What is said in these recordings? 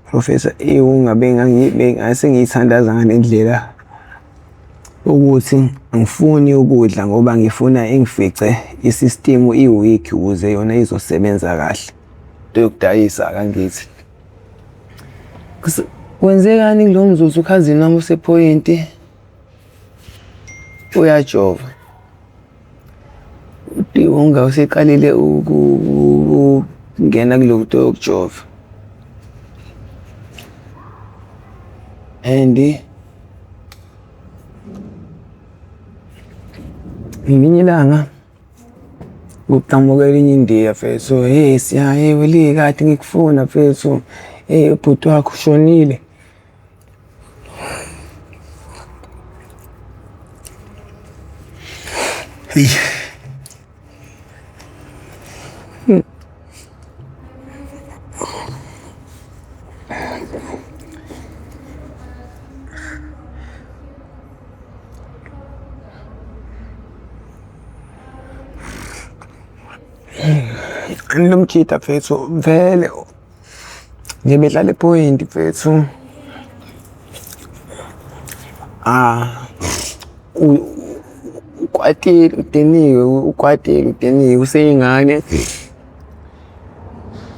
Professor, iwunga bengase ngiyithandaza ngale ndlela ukuthi angifuni ukudla ngoba ngifuna ingifice i-system i-weak ukuze yona izosebenza kahle. Into yokudayisa akangithi. Kwenzekani kulo mzuzu ukhazini wami usephoyinti uyajova. Unga useqalile ukungena kulo nto yokujova. And ngelinye ilanga kuqhamuka elinye indiya mfethu, hey siya, hey Willie kade ngikufuna mfethu, hey ubhuti wakho ushonile. Hey. Lo mjita mfethu vele nje bedlala iphoyinti mfethu. Ah, ukwatile udiniwe, ukwatile udiniwe useyingane.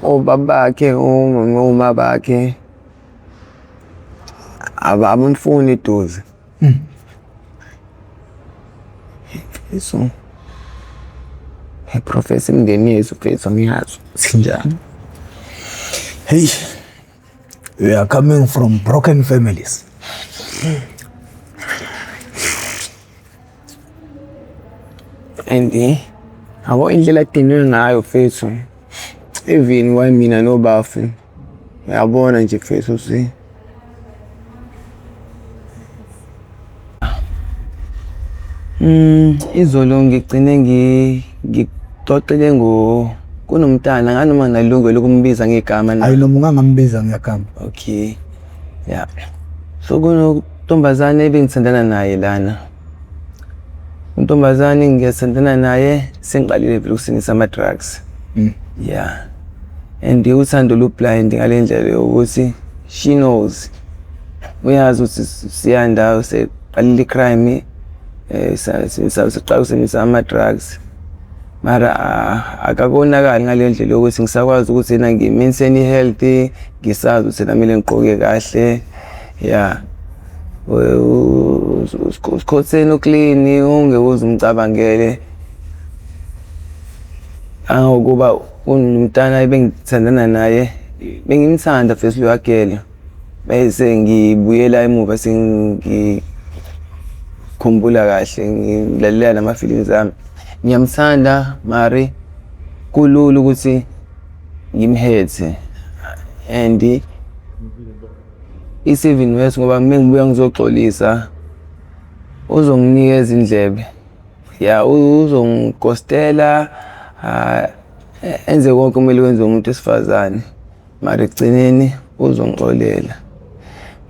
Obaba bakhe oma bakhe abamfuni eduze. So, hey Professor, imindeni yethu mfethu angiyazi ukuthi njani. Hey. We are coming from broken families. And yabo indlela adinwe ngayo mfethu, even why mina nobafu uyabona nje mfethu ukuthi izolo ngigcine ngixoxile ngo kunomntana nganoma nginelungelo lokumbiza ngegama na. Hayi noma ungangambiza ngegama. Okay. Yeah. So kunontombazane ebengithandana naye lana. Untombazane ngiyathandana naye sengiqalile vele ukusebenzisa ama-drugs. Yeah. And uthando lu-blind ngale ndlela yokuthi she knows. Uyazi ukuthi Siyanda useqalile i-crime, seqala ukusebenzisa ama-drugs. Mara akakonakali ngale ndlela yokuthi ngisakwazi ukuthi yena ngi-maintain i-healthy, ngisazi ukuthi yena kumele ngigqoke kahle. Yeah. Usikhotheni u-clean ungeke uze umcabangele. Kangangokuba kunomntana ebengithandana naye, bengimthanda first loya girl. Bese ngibuyela emuva sengikhumbula kahle ngilalela nama-feelings ami. Ngiyamthanda mari kulula ukuthi ngimhethe and it's even worse ngoba uma ngibuya ngizoxolisa uzonginikeza indlebe. Ya, uzongigostela enze konke okumele kwenziwe umuntu wesifazane mara ekugcineni uzongixolela.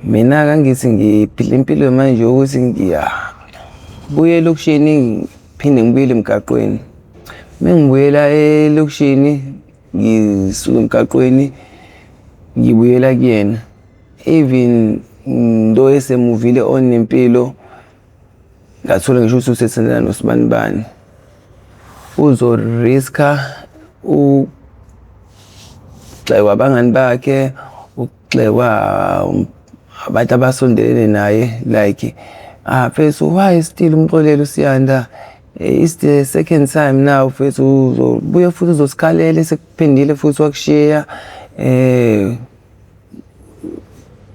Mina-ke angithi ngiphila impilo manje yokuthi ngiyabuya elokishini ngiphinde ngibuyele emgaqweni. Uma ngibuyela elokishini ngisuka emgaqweni ngibuyela kuyena. Even lo esemuvile on nempilo ngathola ngisho ukuthi usethandana nosibanibani. Uzoriskha ukugxekwa abangani bakhe, ukugxekwa abantu abasondelene naye like ah mfethu why still umxolele uSiyanda? It's the second time now mfethu uzobuya futhi uzosikhalela sekuphindile futhi wakushiya.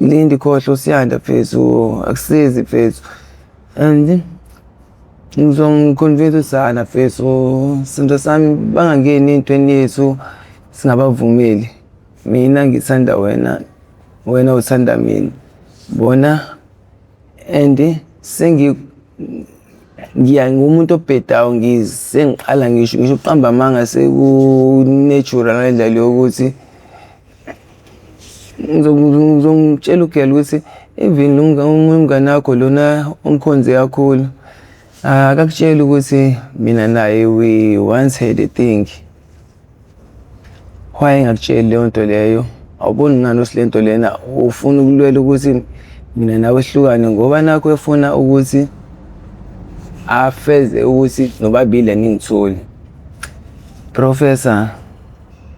Linda khohlwa uSiyanda mfethu, akusizi mfethu. And ngizomconvince ukuthi hana mfethu, sithandwa sami bangangeni ey'ntweni yethu singabavumeli. Mina ngithanda wena, wena uthanda mina. Bona and ngiya ngumuntu obhedayo sengiqala ngisho ngisho ukuqamba amanga seku-natural ngale ndlela yokuthi ngizomtshela ugirl ukuthi even umngani wakho lona omkhonze kakhulu akakutsheli ukuthi mina naye we once had a thing. Why engakutsheli leyo nto leyo? Awuboni ngani ukuthi lento lena ufuna ukulwela ukuthi mina nawe sihlukane ngoba nakho efuna ukuthi afeze ukuthi nobabili aningitholi. Professor,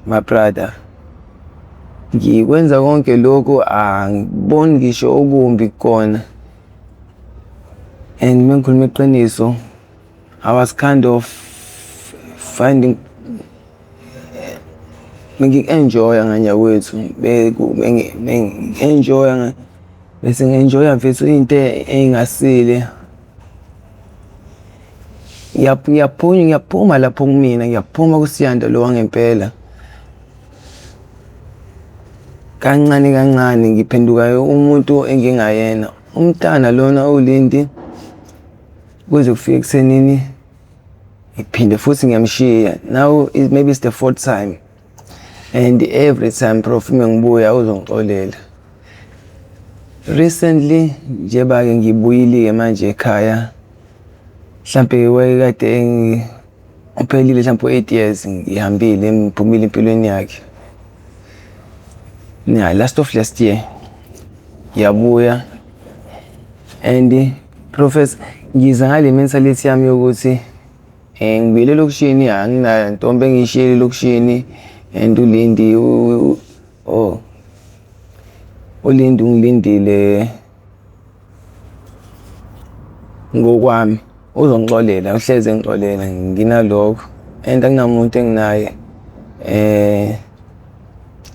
my brother, ngikwenza konke lokhu angiboni ngisho okumbi kukona. And uma ngikhuluma iqiniso, I was kind of finding bengiku-enjoy-a nganyakwethu bengi-enjoy-a bese ngi-enjoy-a mfethu into ey'ngasile. Ngiyaphuma lapho kumina, ngiyaphuma kuSiyanda lo wangempela. Kancane kancane ngiphenduka umuntu engingayena. Umntana lona uLindi kuze kufike ekuthenini ngiphinde futhi ngiyamshiya. Now maybe it's the fourth time and every time prof uma ngibuya uzongixolela. Recently njengoba-ke ngibuyile-ke manje ekhaya mhlampe wayekade uphelile mhlampe u-8 years ngihambile ngiphumile empilweni yakhe. Yeah, last of last year ngiyabuya and professor ngiza ngale mentality yami yokuthi ngibuyele elokishini anginantombi engiyishiyele elokishini and uLindi oh uLindi ungilindile ngokwami uzongixolela uhleze engixolela nginalokho and akunamuntu enginaye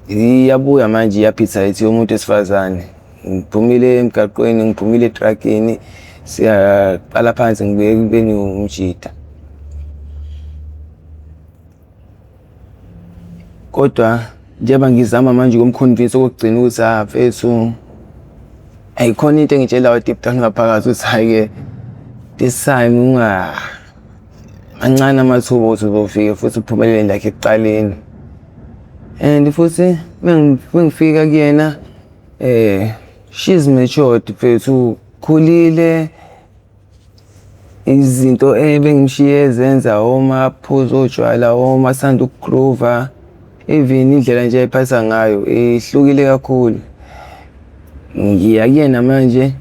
iyabuya manje i-appetite yomuntu wesifazane. Ngiphumile emgaqweni ngiphumile etruckini siyaqala phansi ngibuye ekubeni umjita. Kodwa njengoba ngizama manje ukumconvince okokugcina ukuthi ha mfethu ayikhona into engitshelayo deep down ngaphakathi ukuthi hhayi-ke this time mancane amathuba okuthi uzofike futhi uphumelele like ekuqaleni. And futhi mengifika kuyena she's matured mfethu, ukhulile izinto ebengimshiye ezenza omaphuza otshwala omasanda ukugroova even indlela nje ayiphatha ngayo ihlukile kakhulu. Ngiya kuyena manje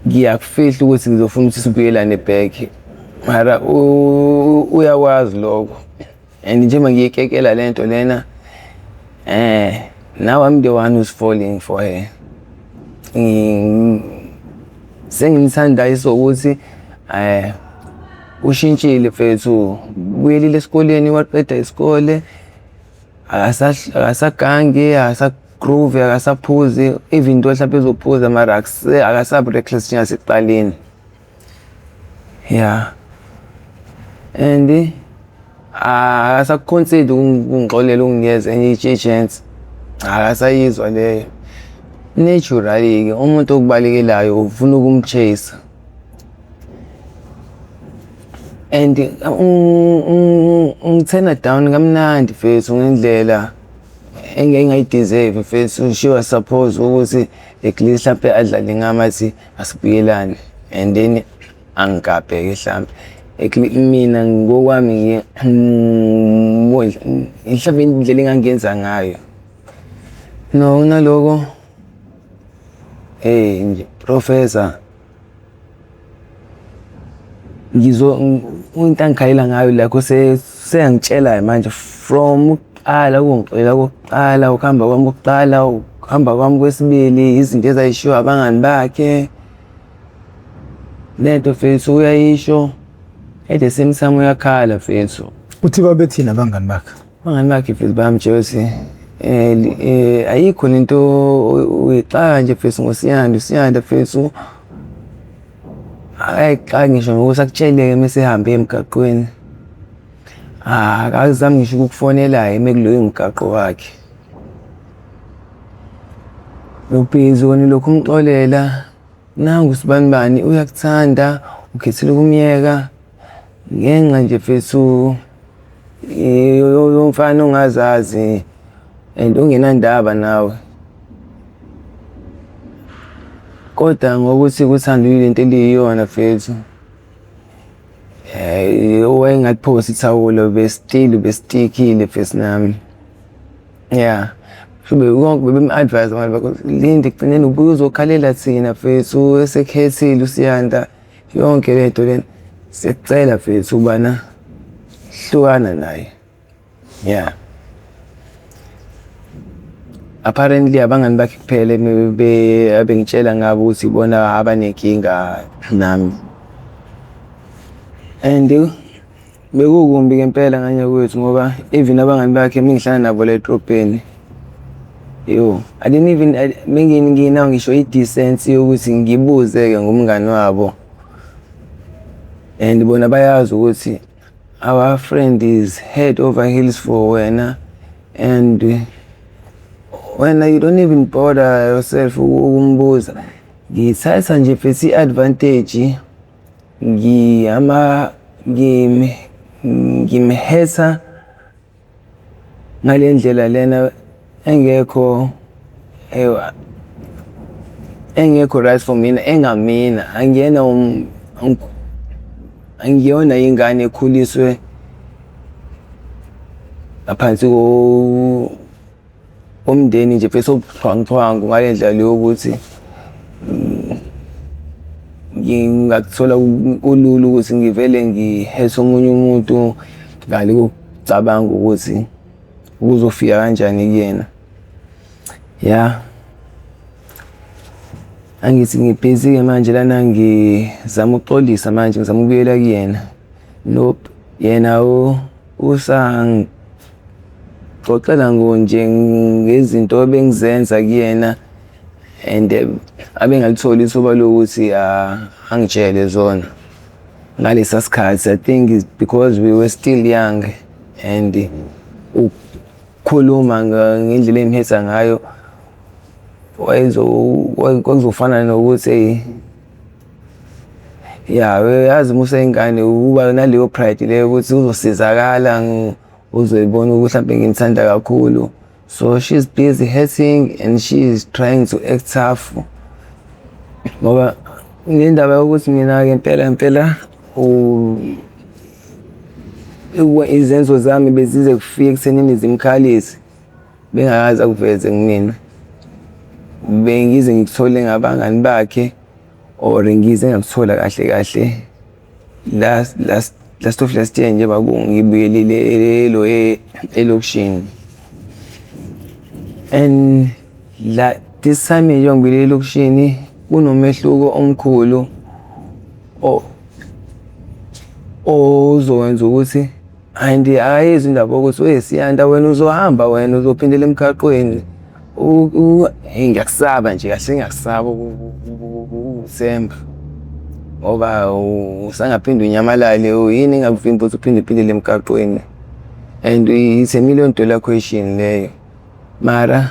ngiyakufihla ukuthi ngizofuna ukuthi sibuyelane back mara uyakwazi lokho and njengoba ngiyikekela lento lena now I'm the one who's falling for her. Sengimthanda isokuthi ushintshile mfethu, ubuyelile esikoleni waqeda isikole akasagangi, akasagroove, akasaphuzi even though hlampe ezophuza mara akasabi reckless njengasekuqaleni. Yeah, and akasakuconsider ukungixolela ukunginikeza enye i-chance, akasayizwa leyo. Naturally-ke umuntu okubalekelayo ufuna ukumchase and ungithena down kamnandi mfethu ngendlela engingayideserve mfethu. She was supposed ukuthi at least hlampe adlale ngami athi asibuyelane and then angigabhe-ke hlampe. Mina ngokwami mhlampe indlela engangenza ngayo. No, kunaloko nje professor into angikhalela ngayo like seyangitshela manje from ukuqala ukungixolela kokuqala, ukuhamba kwami kokuqala, ukuhamba kwami kwesibili, izinto ezayishiwo abangani bakhe. Lento mfethu uyayisho at the same time uyakhala mfethu. Uthi babethini abangani bakhe? Abangani bakhe mfethu bayamtshela ukuthi ayikho lento uyixaka nje mfethu ngoSiyanda, uSiyanda mfethu akayixaki ngisho ngokuthi akutshele-ke mese ehambe emgaqweni. Akazami ngisho ukukufonela-ke uma kuloyo mgaqo wakhe. Ubhizi wena ulokhu umxolela, nangu usibanibani uyakuthanda, ukhethile ukumyeka ngenxa nje mfethu yomfana ongazazi and ongenandaba nawe. Kodwa ngokuthi uthando luyinto eliyiyona mfethu, wayengaliphosi ithawula ube-still ubestikile mfethu nami. Yeah, Shube konke bebem-advise abantu bakho, linda ekugcineni ubuye uzokhalela thina mfethu esekhethile uSiyanda yonke le nto lena. Siyacela mfethu ubana hlukana naye. Yeah. Apparently abangani bakhe kuphela abengitshela ngabo ukuthi ibona abanenkinga nami. And bekukumbi ngempela nganye kwethu ngoba even abangani bakhe mengihlala nabo la edrobheni. Yo, I didn't even menginawo ngisho i-decency yokuthi ngibuze-ke ngomngani wabo. And bona bayazi ukuthi our friend is head over heels for wena and wena you don't even bother yourself ukumbuza. Ngithatha nje mfethu i-advantage ngihamba ngimhetha ngale ndlela lena engekho ewa engekho right for mina, engamina angiyena, angiyona ingane ekhuliswe ngaphansi komndeni nje mfethu obuxhwanguxhwangu ngale ndlela yokuthi ngingakuthola kulula ukuthi ngivele ngihethe omunye umuntu ngale kokucabanga ukuthi kuzofika kanjani kuyena. Ya, angithi ngibhizi-ke manje lana ngizama ukuxolisa manje, ngizama ukubuyela kuyena. Nope, yena usangixoxela nje ngezinto ebengizenza kuyena and abengalitholi ithuba lokuthi angitshele zona ngalesa sikhathi. I think it's because we were still young and ukukhuluma ngendlela engimhetha ngayo kwakuzofana nokuthi, ya, uyazi uma useyingane uba naleyo pride leyo ukuthi uzosizakala, uzoyibona ukuthi mhlampe ngimthanda kakhulu. So she's busy hurting and she is trying to act tough ngoba ngendaba yokuthi mina-ke impela impela izenzo zami bezize kufike ekuthenini zimkhalise bengakaze akuveze kumina. Bengize ngikuthole ngabangani bakhe or ngize ngakuthola kahle kahle last last last of last year njengoba ngibuyelile elo elokishini. And la this time njengoba ngibuyelile elokishini kunomehluko omkhulu ozokwenza ukuthi and akayizwa indaba yokuthi we Siyanda, wena uzohamba, wena uzophindela emgaqweni. Ngiyakusaba nje kahle, ngiyakusaba ukukuthemba ngoba usangaphinde unyamalale. Yini engakuvimba ukuthi uphinde uphindele emgaqweni? And it's a million dollar question leyo. Mara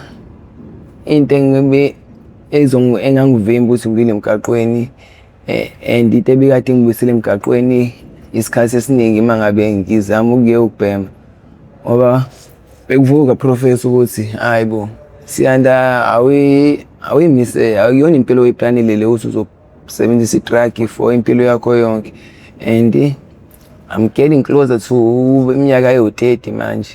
into engangivimba ukuthi ngibuyele emgaqweni and into ebikade ingibuyisela emgaqweni isikhathi esiningi uma ngabe ngizama ukuyeka ukubhema, ngoba bekuvuka, Professor, ukuthi hayi bo Siyanda, awuyimise, akuyona impilo oyiplanile le ukuthi uzosebenzisa i-drug for impilo yakho yonke. And I'm getting closer to iminyaka ewu-30 manje,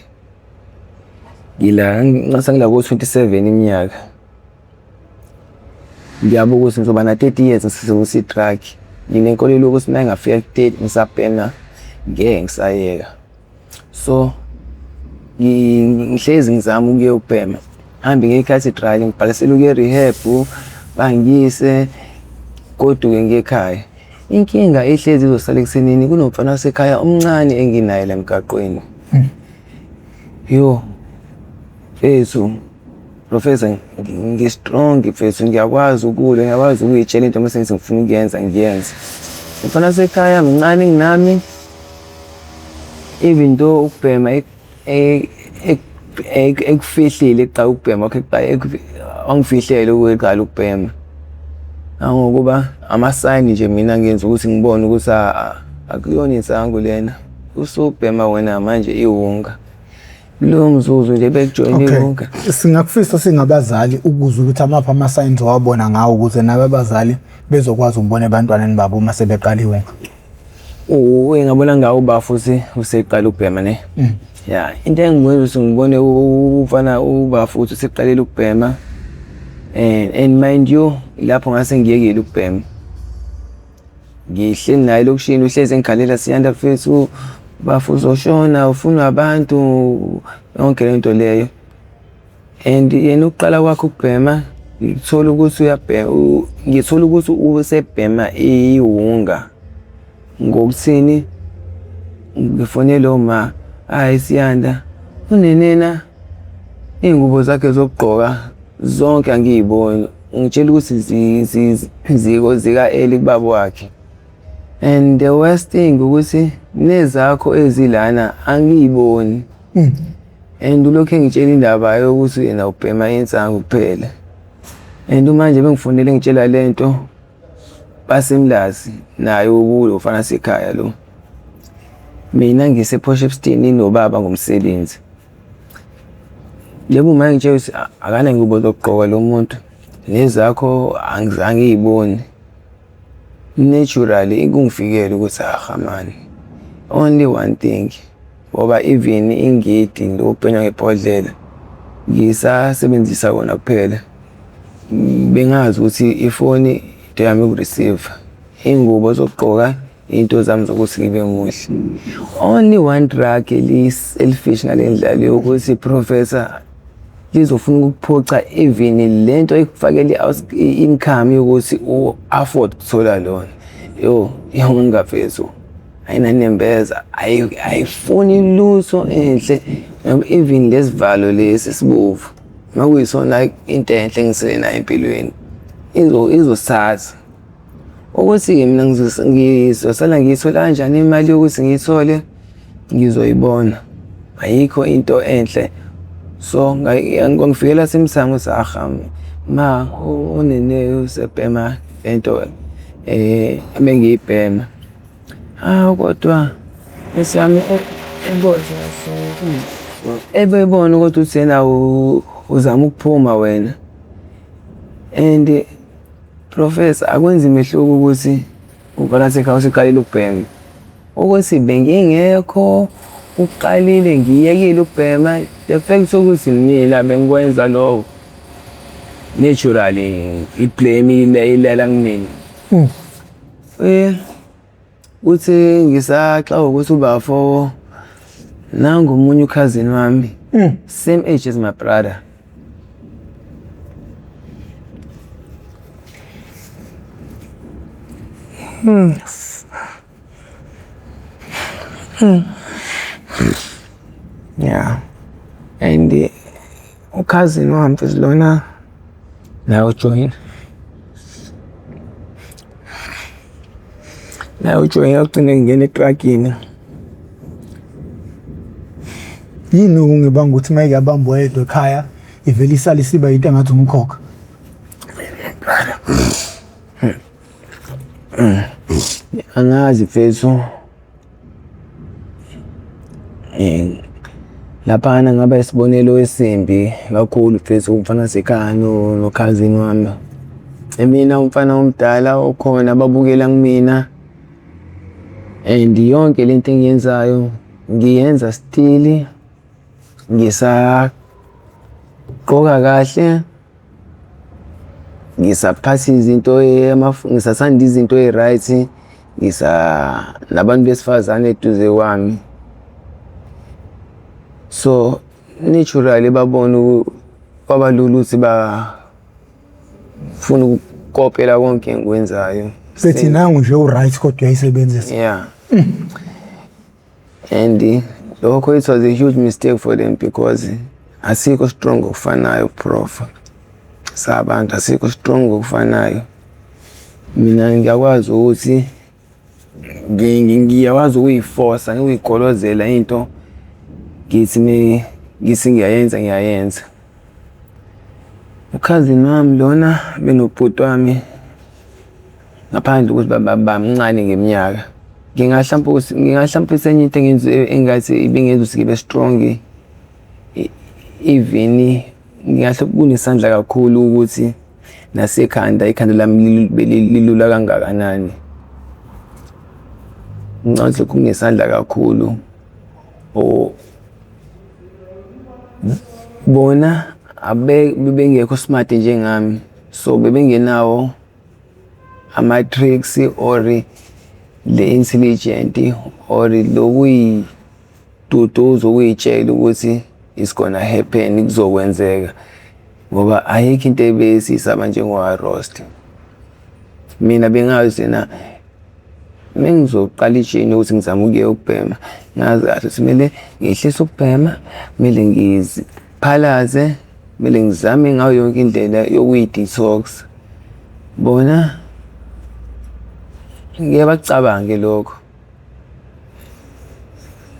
ngila ngila ko-27 iminyaka. Ngiyabuka ukuthi ngizoba na-30 years ngisebenzisa i-drug. Nginenkolelo yokuthi uma ngingafika ku-30 ngisabhema, ngeke ngisayeka. So ngihlezi ngizama ukuyeka ukubhema, ngihambe ngiye e-cathedral, ngibhalisele ukuya e-rehab, bangiyise, goduke ngiye ekhaya. Inkinga ihlezi izosala ekuthenini kunomfana wasekhaya omncane enginaye la emgaqweni. Yo mfethu, Professor, ngi-strong mfethu, ngiyakwazi ukulwa, ngiyakwazi ukuy'tshela into mase ngithi ngifuna ukuyenza, ngiyenze. Umfana wasekhaya mncane kunami, even though ukubhema ekufihlile ekuqala ukubhema kwakhe, wangifihlela ukuqala ukubhema. Ngangokuba ama-sign nje mina ngenza ukuthi ngibone ukuthi akuyona insangu lena, usubhema wena manje iwunga. Kulowo mzuzu nje bekujoyina iwunga. Singakufisa singabazali ukuzwa ukuthi amaphi ama-signs owabona ngawo ukuze nabe abazali bezokwazi ukubona ebantwaneni babo uma sebeqala iwunga. Engabona ngawo uba futhi useqala ukubhema ne. Ya, into engikwenza ukuthi ngibone umfana ubafo ukuthi useqalile ukubhema, and mind you, lapho ngase ngiyekile ukubhema. Ngihleli naye elokishini, uhlezi engikhalela, "Siyanda mfethu, bafo uzoshona, ufunwa abantu," yonke le nto leyo. And yena ukuqala kwakhe ukubhema, ngithola ukuthi uyabhema, ngithola ukuthi usebhema iwunga. Ngokuthini? Ngifonele uma, "Hhayi Siyanda, unenena iy'ngubo zakhe zokugqoka zonke angiy'boni, ungitshela ukuthi zika-Eli kubaba wakhe. And the worst thing ukuthi nezakho ezilana angiy'boni." And ulokhu engitshela indaba yokuthi yena ubhema insangu kuphela. And manje bengifonele engitshela le nto, baseMlazi naye ukulo mfana wasekhaya lo. Mina ngise-Port Shepstone nobaba ngomsebenzi. Yebo, uma ngitshela ukuthi akanangubo zokugqoka lo muntu, nezakho angiy'boni. Naturally kungifikele ukuthi aha mani, only one thing, ngoba even ingidi lo kubhenywa ngebhodlela ngisasebenzisa kona kuphela. Bengazi ukuthi ifoni into yami yoku-receive, iy'ngubo zokugqoka iy'nto zami zokuthi ngibe muhle. Only one drug eli-selfish ngale ndlela yokuthi, professor, lizofuna ukukuphuca even lento ekufakela i-income yokuthi u-afford ukuthola lona. Yo, ngingafethu ayinanembeza, ayifuni lutho enhle, even lesivalo lesi esibovu makuyisona into enhle engisele nayo empilweni izosithatha. Ukuthi-ke mina ngizosala ngiyithola kanjani imali yokuthi ngiyithole, ngizoyibona. Ayikho into enhle. So ngifikela semsamo ukuthi aha ma, unene usebhema lento ebengiyibhema. Hawu, kodwa nkosi yami, ebebona kodwa ukuthi yena uzama ukuphuma wena. And professor, akwenzi mehluko ukuthi umfana wasekhaya useqalile ukubhema. Ukuthi bengingekho uqalile ngiyekile ukubhema, the fact ukuthi mina bengikwenza lokho, naturally i-blame ilela kumina. Kuthi ngisaxakwa ukuthi ubafo, nangu omunye u-cousin wami, same age as my brother. Yeah. And u-cousin wami mfethu lona naye ujoyina. Naye ujoyina ugcine ngena e-drug-ini. Yini okungibanga ukuthi uma ike abambwa yedwa ekhaya ivele isale isiba yinto engathi umkhokha? Angazi mfethu. Laphana ngaba isibonelo esimbi kakhulu mfethu umfana wasekhaya no-cousin wami. Mina umfana omdala okhona babukela kumina and yonke lento engiyenzayo ngiyenza still ngisagqoka kahle, ngisaphatha izinto, ngisathanda izinto eyi-right, ngisa nabantu besifazane eduze kwami. So naturally babona kwaba lula ukuthi bafuna ukukopela konke engikwenzayo. Bethi nangu nje u-right kodwa uyayisebenzisa. Yeah. And lokho it was a huge mistake for them because asikho strong ngokufanayo, prof. Sabantu asikho strong ngokufanayo. Mina ngiyakwazi ukuthi ngiyakwazi ukuyifosa, ngikuyigolozela into, ngithi ngithi ngiyayenza, ngiyayenza. U-cousin wami lona benobhuti wami, ngaphandle ukuthi bamncane ngeminyaka. Ngingahlampe ukuthi ngingahlampe enye into engenza engathi ibingenza ukuthi ngibe strong, even ngingahle kunesandla kakhulu ukuthi nasekhanda, ikhanda lami lilula kangakanani. Ngicabanga ukuthi kunesandla kakhulu or Bona bebengekho smart njengami, so bebengenawo ama-tricks or le intelligent or lokuyiduduza ukuyitshela ukuthi it's gonna happen, kuzokwenzeka, ngoba ayikho into ebesiyisaba njengo-roast. Mina bengazi yena mengizoqala i-journey ukuthi ngizame ukuyeka ukubhema, ngazi kahle ukuthi kumele ngehlise ukubhema, kumele ngiziphalaze, kumele ngizame ngayo yonke indlela yokuyi-detox. Bona ngeke bakucabange lokho,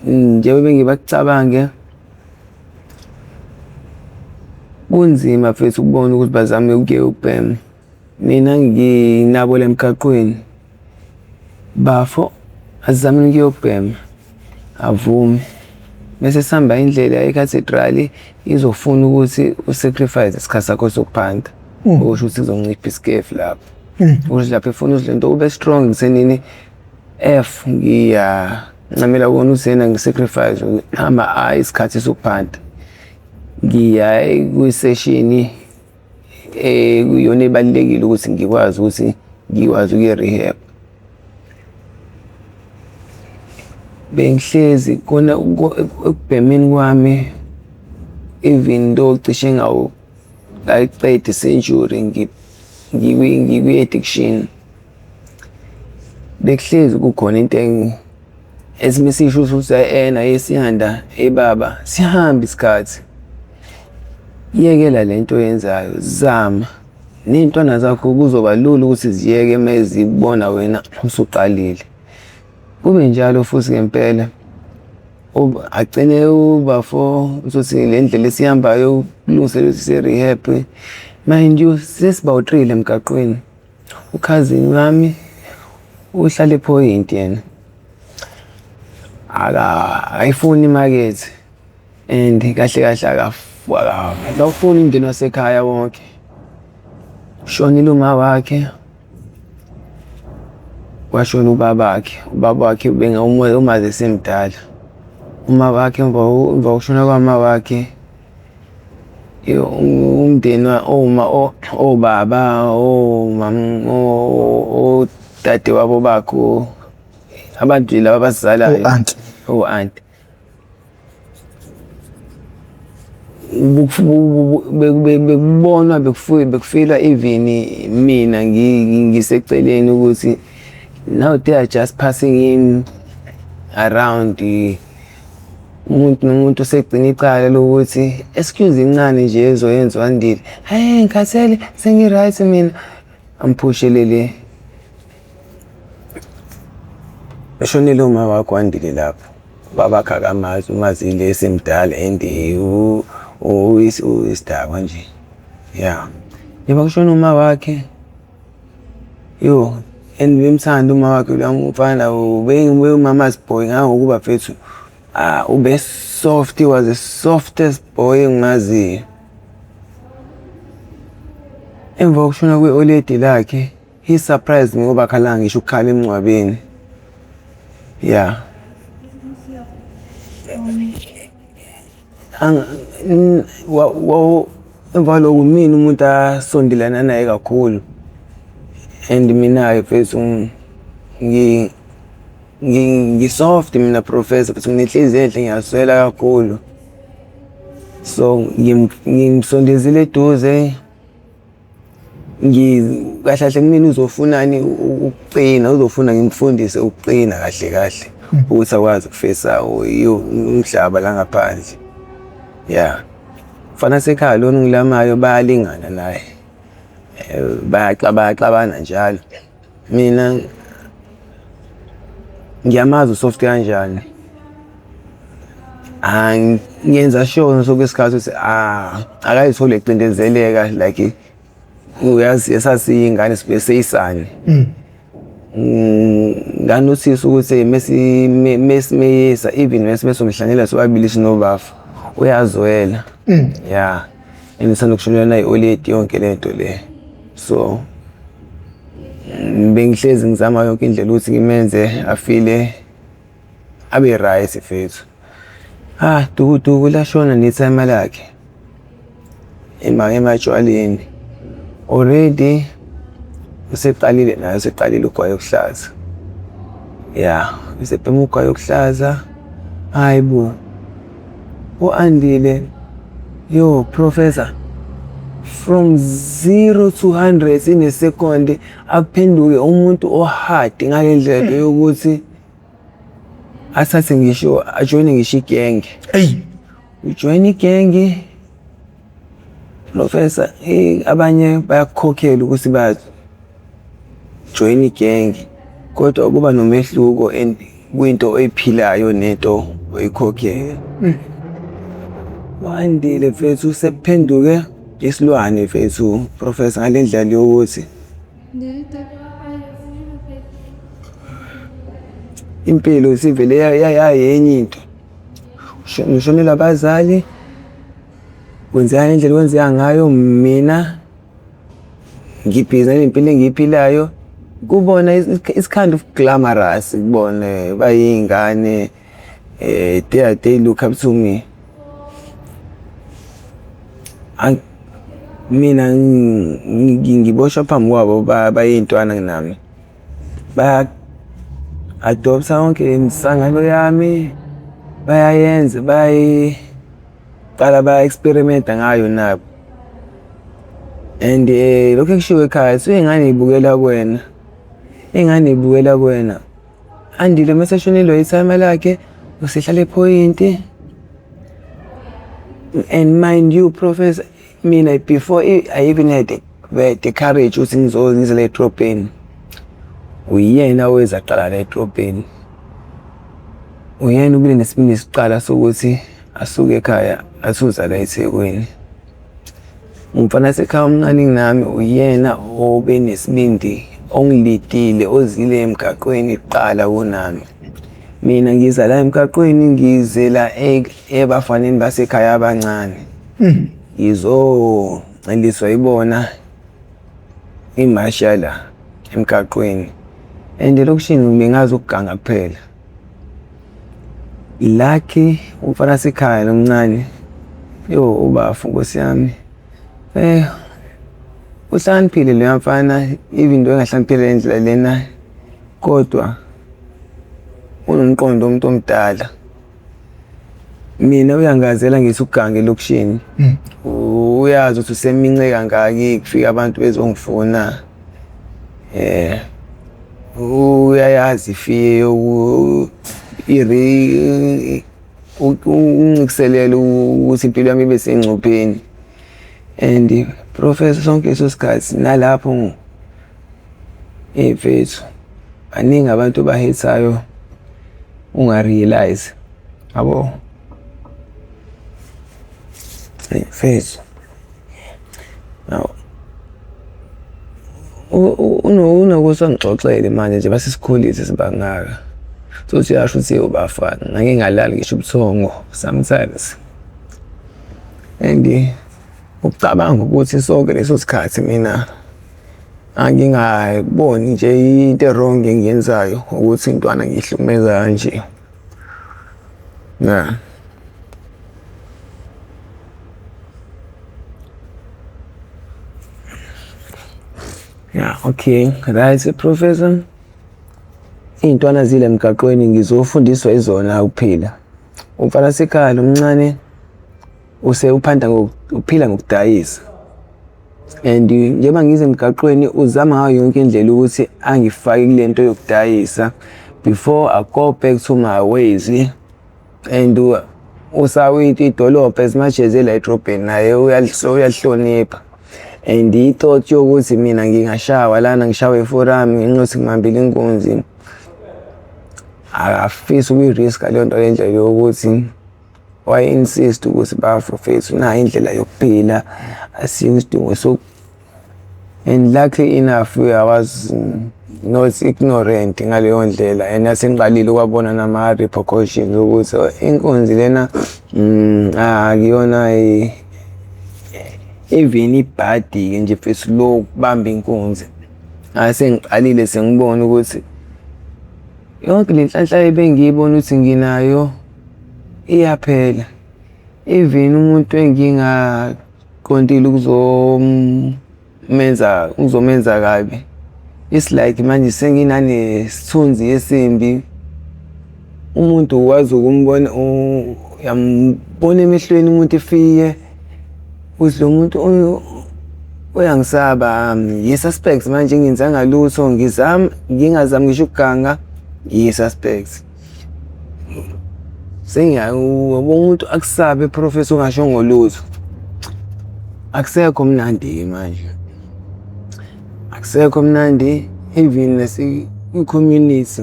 njengoba bengeke bakucabange, kunzima mfethu ukubona ukuthi bazame ukuyeka ukubhema. Mina nginabo la emgaqweni, bafo asizameni ukuyeka ukubhema, avume. Mese sihamba indlela e-cathedral izofuna ukuthi u-sacrifice isikhathi sakho sokuphanda, okusho ukuthi kuzoncipha isikefu lapho. Ukuthi lapho efuna ukuthi lento ube strong ekuthenini F ngiyancamela kona ukuthi yena ngi-sacrifice ama isikhathi sokuphanda. Ngiya kwi-session kuyona ebalulekile ukuthi ngikwazi ukuthi ngikwazi ukuya e-rehab. Bengihlezi kona ekubhemeni kwami, even though cishe ngayiqeda i-century ngikwi-addiction, bekuhlezi kukhona into ethi mesisho ukuthi ena yesiyanda ebaba sihamba isikhathi, yekela lento oyenzayo, zama ney'ntwana zakho kuzoba lula ukuthi ziyeke mezibona wena usuqalile. Kube njalo futhi ngempela, agcine ubafo uzothi le ndlela esihambayo ukulungisela ukuthi siye-rehab. Mind you, sesibawu-three la emgaqweni, ukhazini wami uhlala ePhoyinti yena, akayifuni imakethe and kahle kahle akawufuni umndeni wasekhaya wonke. Ushonile uma wakhe, kwashona ubabakhe, ubaba wakhe umazi esemdala. Uma wakhe emva kokushona kwama wakhe, umndeni oma obaba omama odadewabo bakho, abantu nje laba abasizalayo, O-aunty. O-aunty. Bekubonwa bekufila even mina ngiseceleni ukuthi now they are just passing him around. Umuntu nomuntu usegcina icala lokuthi excuse incane nje ezoyenza uAndile, hey ngikhathele, sengi-right mina, amphushele le. Eshonile uma wakho Andile lapho, ubabakhe akamazi, umazile esemdala and uyisidakwa nje, ya. Njengoba kushone uma wakhe, yo, and bemthanda uma wakhe loya mfana, ubewumama's boy ngangokuba mfethu ube soft, he was the softest boy engimaziyo. Emva kokushona kwe-old lady lakhe, he surprised me ngoba akhalanga ngisho ukukhala emngcwabeni, ya. Emva kwaloko imina umuntu asondelana naye kakhulu and mina-ke mfethu ngi-soft mina, professor, futhi nginenhliziyo enhle, ngiyazwela kakhulu. So ngimsondezile eduze, kahle kahle kumina uzofunani ukuqina, uzofuna ngimfundise ukuqina kahle kahle ukuthi akwazi ukufesa umhlaba la ngaphandle, ya. Mfana sekhaya lona ongilamayo bayalingana naye, bayaxabana njalo. Mina ngiyamazi u-soft kanjani, ngiyenza sure ngaso sonke isikhathi ukuthi akayitholi ecindezeleka, like uyazi esasiyingane sibuye seyisane. Nga-notice ukuthi mesimeyisa, even mesomhlanela sobabili sinobafo, uyazwela, ya, and usanda kushonelwa nayi-old lady, yonke lento le. So bengihlezi ngizama yonke indlela ukuthi ngimenze afile abe right mfethu. Ah, dukuduku lashona nethayima lakhe ematshwaleni. Already useqalile naye, useqalile ugwayi okuhlaza. Ya, usebhema ugwayi okuhlaza. Hayi bo, u-Andile, yo professor, from 0 to 100 in a second, aphenduke umuntu o-hard ngale ndlela yokuthi athathe ngisho ajoyine ngisho igenge. Eyi. Ujoyina igenge, professor, abanye bayakukhokhela ukuthi ba join igenge, kodwa kuba nomehluko and kwinto oyiphilayo nento oyikhokhela. Wandile mfethu sekuphenduke isilwane mfethu, professor, ngale ndlela yokuthi impilo isivele yayenye into. Ngishonelwe abazali, kwenzeka ngendlela okwenzeka ngayo, mina ngibhizi nalempilo engiyiphilayo. Kubona it's kind of glamorous kubona, bayingane, they look up to me. Mina ngiboshwa phambi kwabo, bayintwana kunami. Baya-adopt-a yonke imisangano yami, bayayenza, bayayiqala baya-experiment-a ngayo nabo. And lokhu ekushiwo ekhaya, kuthiwa iy'ngane y'bukela kuwena, iy'ngane y'bukela kuwena. Andile mase eshonelwe ithayima lakhe, usehlala ephoyinti. And mind you, professor, mina before I even had the courage ukuthi ngize la edrobheni, uyena oweza kuqala la edrobheni. Uyena obile nesibindi sokuqala sokuthi asuke ekhaya athi la eThekwini. Umfana wasekhaya omncane kunami, uyena obe nesibindi, ongilidile, ozile emgaqweni kuqala kunami. Mina ngiza la emgaqweni, ngizela ebafaneni basekhaya abancane. Ngizonceliswa yibona imasha la emgaqweni. And elokishini bengazi ukuganga kuphela. Lucky umfana wasekhaya lo mncane, yo ubafo Nkosi yami. Uhlakaniphile loya mfana, even though engahlakaniphile le ndlela lena, kodwa unomqondo womuntu omdala. Mina uyangazela ngithi ukuganga elokishini. Uyazi ukuthi usemince kangaki kufika abantu bezongifuna. Uyayazi ifiye uncikiselela ukuthi impilo yami ibe sengcupheni. And professor, sonke leso sikhathi nalapho, eyi mfethu, baningi abantu abahethayo unga-realise, yabo. Eyi mfethu, hawu, unokuthi angixoxele manje nje basesikhulile sesibangaka. Sothi uyasho ukuthi ubafana, ngake ngalali ngisho ubuthongo sometimes. And ukucabanga ukuthi sonke leso sikhathi mina angingayiboni nje into e-wrong engiyenzayo ukuthi intwana ngiyihlukumeza kanje. Yeah. Yeah, okay. Right, professor. Iy'ntwana zile emgaqweni, ngizofundiswa izona ukuphila. Umfana wasekhaya lo mncane uphanda uphila ngokudayisa. And njengoba ngize emgaqweni, uzama ngayo yonke indlela ukuthi angifake kule nto yokudayisa before I go back to my ways. And usawinti idolobha, as much as ela edrobheni naye uyalihlonipha. And i-thought yokuthi mina ngingashawa lana, ngishawe eforamu ngenxa yokuthi ngibambile inkunzi, akafisi ukuyi-risk-a leyo nto le ndlela yokuthi waye-insist ukuthi bafowethu nayi indlela yokuphila, asikho isidingo so. And luckily enough I was not ignorant ngaleyo ndlela, and asengiqalile ukwabona nama-repercussions ukuthi inkunzi lena akuyona even ibhadi-ke nje mfethu lokubamba inkunzi. Ngasengiqalile sengibona ukuthi yonke le nhlanhla ebengiyibona ukuthi nginayo. iyaphela. Even umuntu engingaqondile ukuzomenza ukuzomenza kabi, it's like manje senginanesithunzi esimbi. Umuntu ukwazi ukumbona, uyambona emehlweni umuntu efike ukuthi lo muntu uyangisaba, ngiyi-suspect manje ngingenzanga lutho, ngizama ngingazami ngisho ukuganga, ngiyi-suspect. Umuntu akusabe professor ungashongo lutho. Akusekho mnandi-ke manje, akusekho mnandi even kwi-community.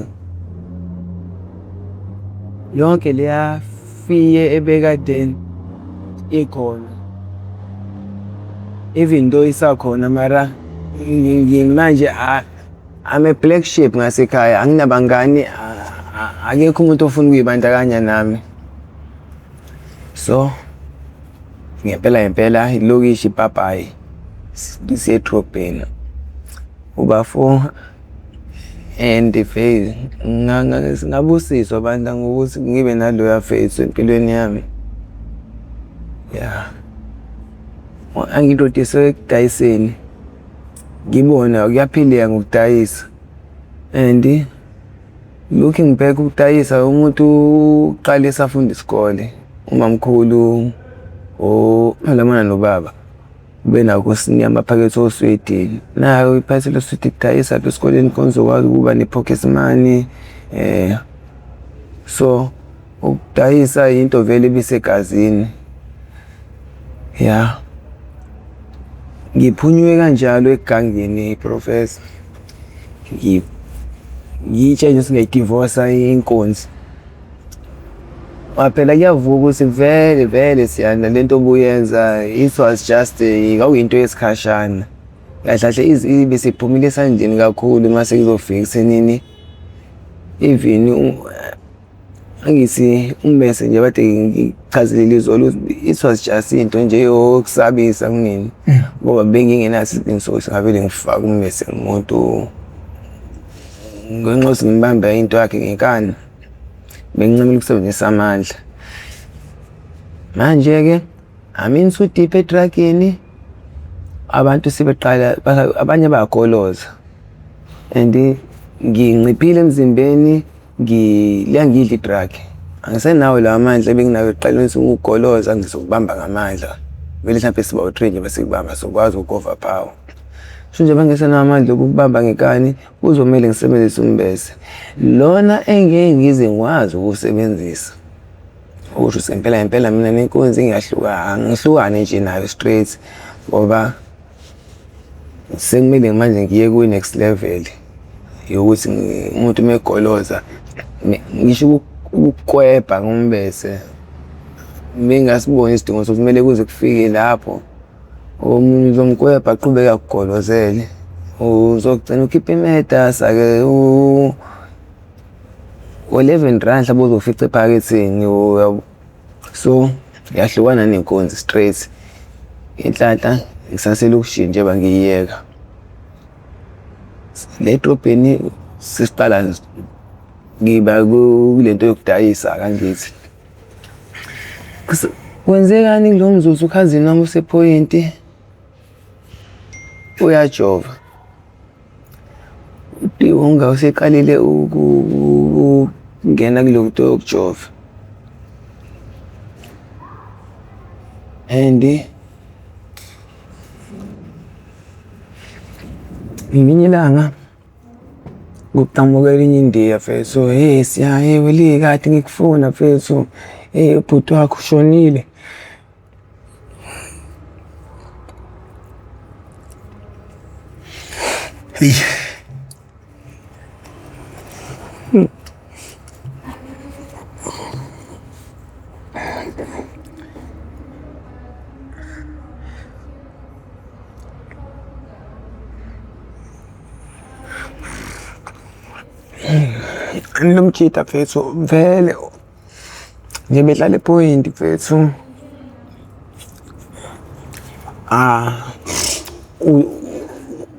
Yonke leya fear ebekade ikhona, even though isakhona mara manje I'm a black sheep ngasekhaya, anginabangani, akekho umuntu ofuna ukuyibandakanya nami. So ngempela ngempela ilokishi ipapayi siye edrobheni. Ubafo and ngabusiswa bandla ngokuthi ngibe naloya mfethu empilweni yami. Ya, angi-introduce ekudayiseni, ngibone kuyaphileka ngokudayisa and looking back ukudayisa umuntu uqale esafunda isikole. Umamkhulu olamana nobaba ubenakho ukusinika amaphakethe oswidi. Nayo iphakethe loswidi kudayisa lapha esikoleni khona uzokwazi ukuba ne-pocket money. So ukudayisa into vele ebisegazini. Ya, ngiphunyuke kanjalo ekugangeni professor. Ngiy'tshele ukuthi ngiyayidivosa inkunzi. Ngoba phela kuyavuka ukuthi vele vele siyana lento obuyenza it was just kwakuyinto yesikhashana. Kahle kahle ibisiphumile esandleni kakhulu mase kuzofika ekuthenini even angithi ummese nje kade ngichazile izolo ukuthi it was just into nje yokusabisa kumina ngoba bengingenaso isidingo sokuthi ngavele ngifake ummese ngumuntu ngenxa yokuthi ngimbambe into yakhe ngenkani, bengincamela ukusebenzisa amandla. Manje-ke I'm in too deep e-drug-ini, abantu sebeqala abanye bayagoloza and nginciphile emzimbeni, liyangidla i-drug. Angisenawo lawa mandla ebenginawo ekuqaleni ukuthi ngugoloza ngizokubamba ngamandla. Vele hlampe siba u-three nje masikubamba sokwazi uku-overpower. So njengoba ngingasenawo amandla okukubamba ngenkani, kuzomele ngisebenzise umbese. Lona engeke ngize ngikwazi ukuwusebenzisa, okusho ukuthi ngempela ngempela mina nenkunzi ngiyahluka, angihlukane nje nayo straight ngoba sekumele manje ngiye kwi-next level yokuthi umuntu uma egoloza ngisho ukukwebha ngombese bengingasiboni isidingo sokuthi kumele kuze kufike lapho. Omunye uzomkwebha aqhubeke akugolozele, uzogcina ukhipha imedasa-ke u-11 rand mhlawumbe uzofica ephaketheni. So ngiyahlukana nenkunzi straight. Inhlanhla ngisaselokishini njengoba ngiyiyeka. Le edrobheni sesiqala ngiba kule nto yokudayisa angithi. Kwenzekani kulowo mzuzu ukhazini wami usephoyinti uyajova. Unga useqalile ukungena kuleyo nto yokujova and ngelinye ilanga kuqhamuka elinye indiya mfethu, hhe siya, hhe Willie kade ngikufuna mfethu, hhe ubhuti wakho ushonile. Eyi. Lo mjita mfethu vele nje bedlala iphoyinti mfethu. Ah,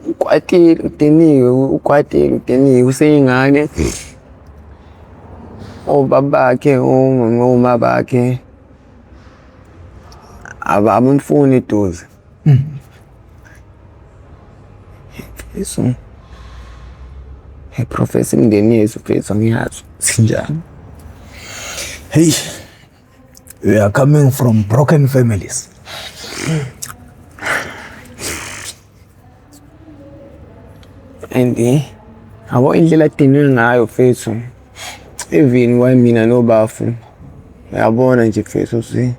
ukwatile, udiniwe, ukwatile, udiniwe, useyingane. Obaba bakhe, oma bakhe abamfuni eduze. So, hey Professor, imindeni yethu mfethu angiyazi ukuthi njani. Hey, we are coming from broken families. And yabo indlela adinwe ngayo mfethu, even kwamina nobafu, uyabona nje mfethu ukuthi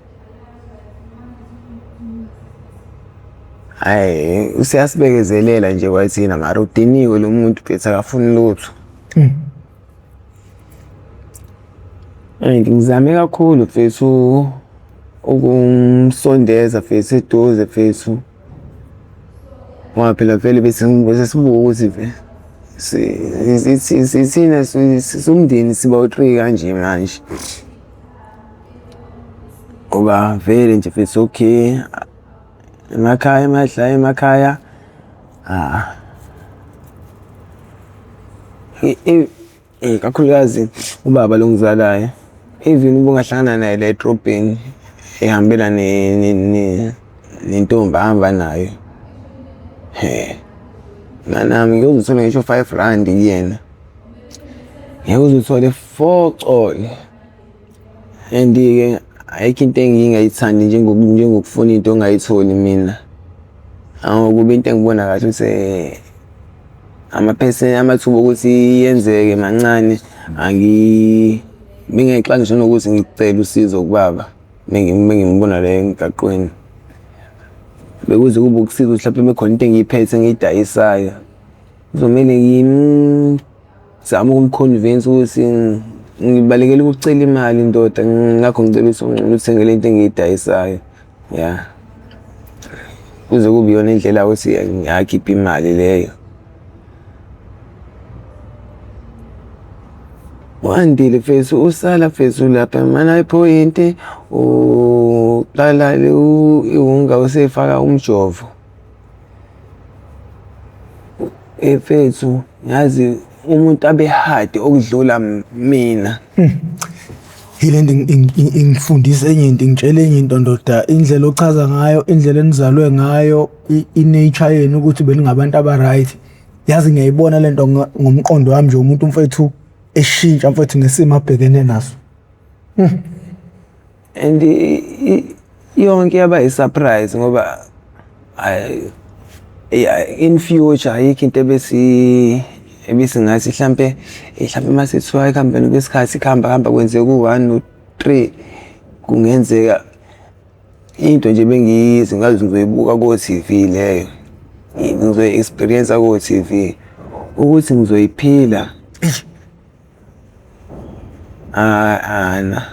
hhayi useyasibekezelela nje kwathina mara udiniwe lo muntu mfethu akafuni lutho. And ngizame kakhulu mfethu ukumsondeza mfethu eduze mfethu. Ngoba phela vele bese sibuka ukuthi thina siwumndeni siba u-three kanje manje. Ngoba vele nje mfethu okay, emakhaya emadla emakhaya kakhulukazi ubaba lo ongizalayo, even uma ungahlangana naye la edrobheni ehambela nentombi ahamba nayo, he, mnganami ngeke uze uthole ngisho 5 rand kuyena, ngeke uze uthole 4 cole. And-ke ayikho into engingayithandi njengokufuna into ongayitholi mina. Ngokuba into engibona kahle ukuthi amaphesenti amathuba okuthi yenzeke mancane, bengingayixaki ngisho nokuthi ngicele usizo kubaba mengimbona la emgaqweni. Bekuze kube ukusiza ukuthi hlampe uma kukhona into engiyiphethe engiyidayisayo, kuzomele ngizame ukum-convince ukuthi ngibalekela ukucela imali ndoda, ngakho ngicela ukuthi ungithengele into engiyidayisayo, ya. Kuze kube iyona indlela yokuthi ngingakhipha imali leyo. Wandile mfethu usala mfethu lapha emana ephoyinti uqala iwunga useyifaka umjovo. Mfethu ngazi umuntu abe hard okudlula mina. Yile nto ingifundisa enye into, ingitshela enye into ndoda, indlela ochaza ngayo, indlela enizalwe ngayo, i-nature yenu ukuthi beningabantu aba-right. Yazi ngiyayibona lento ngomqondo wami nje, umuntu mfethu eshintsha mfethu ngesimo abhekene naso. And yonke yaba i-surprise ngoba in future ayikho into ebesi ebesingathi hlampe hlampe mase kuthiwa ekuhambeni kwesikhathi kuhamba hamba kwenzeka u-one no-three kungenzeka into nje bengiyizi ngazi ngizoyibuka ko-T_V leyo, ngizoyi-experience ko-T_V ukuthi ngizoyiphila ana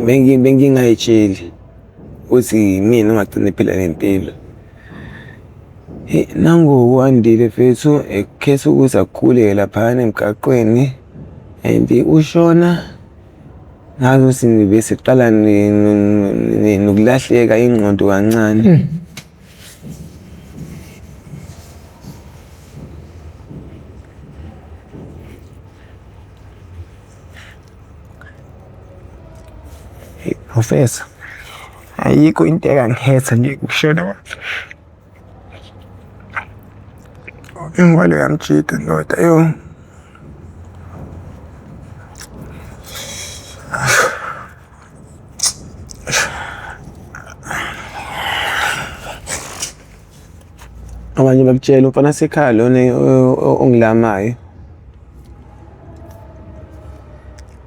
bengingayitsheli ukuthi yimina ongagcina ephila le mpilo. Nangu Wandile mfethu ekhetha ukuthi akhuleke laphayana emgaqweni and ushona ngazi ukuthi bese kuqala nokulahleka ingqondo kancane. Hey Professor, ayikho into engangikhetha nje ukushona kwakhe. Ingwalo yamjida ndoda yo. Abanye bakutshela umfana sekhaya lona ongilamayo.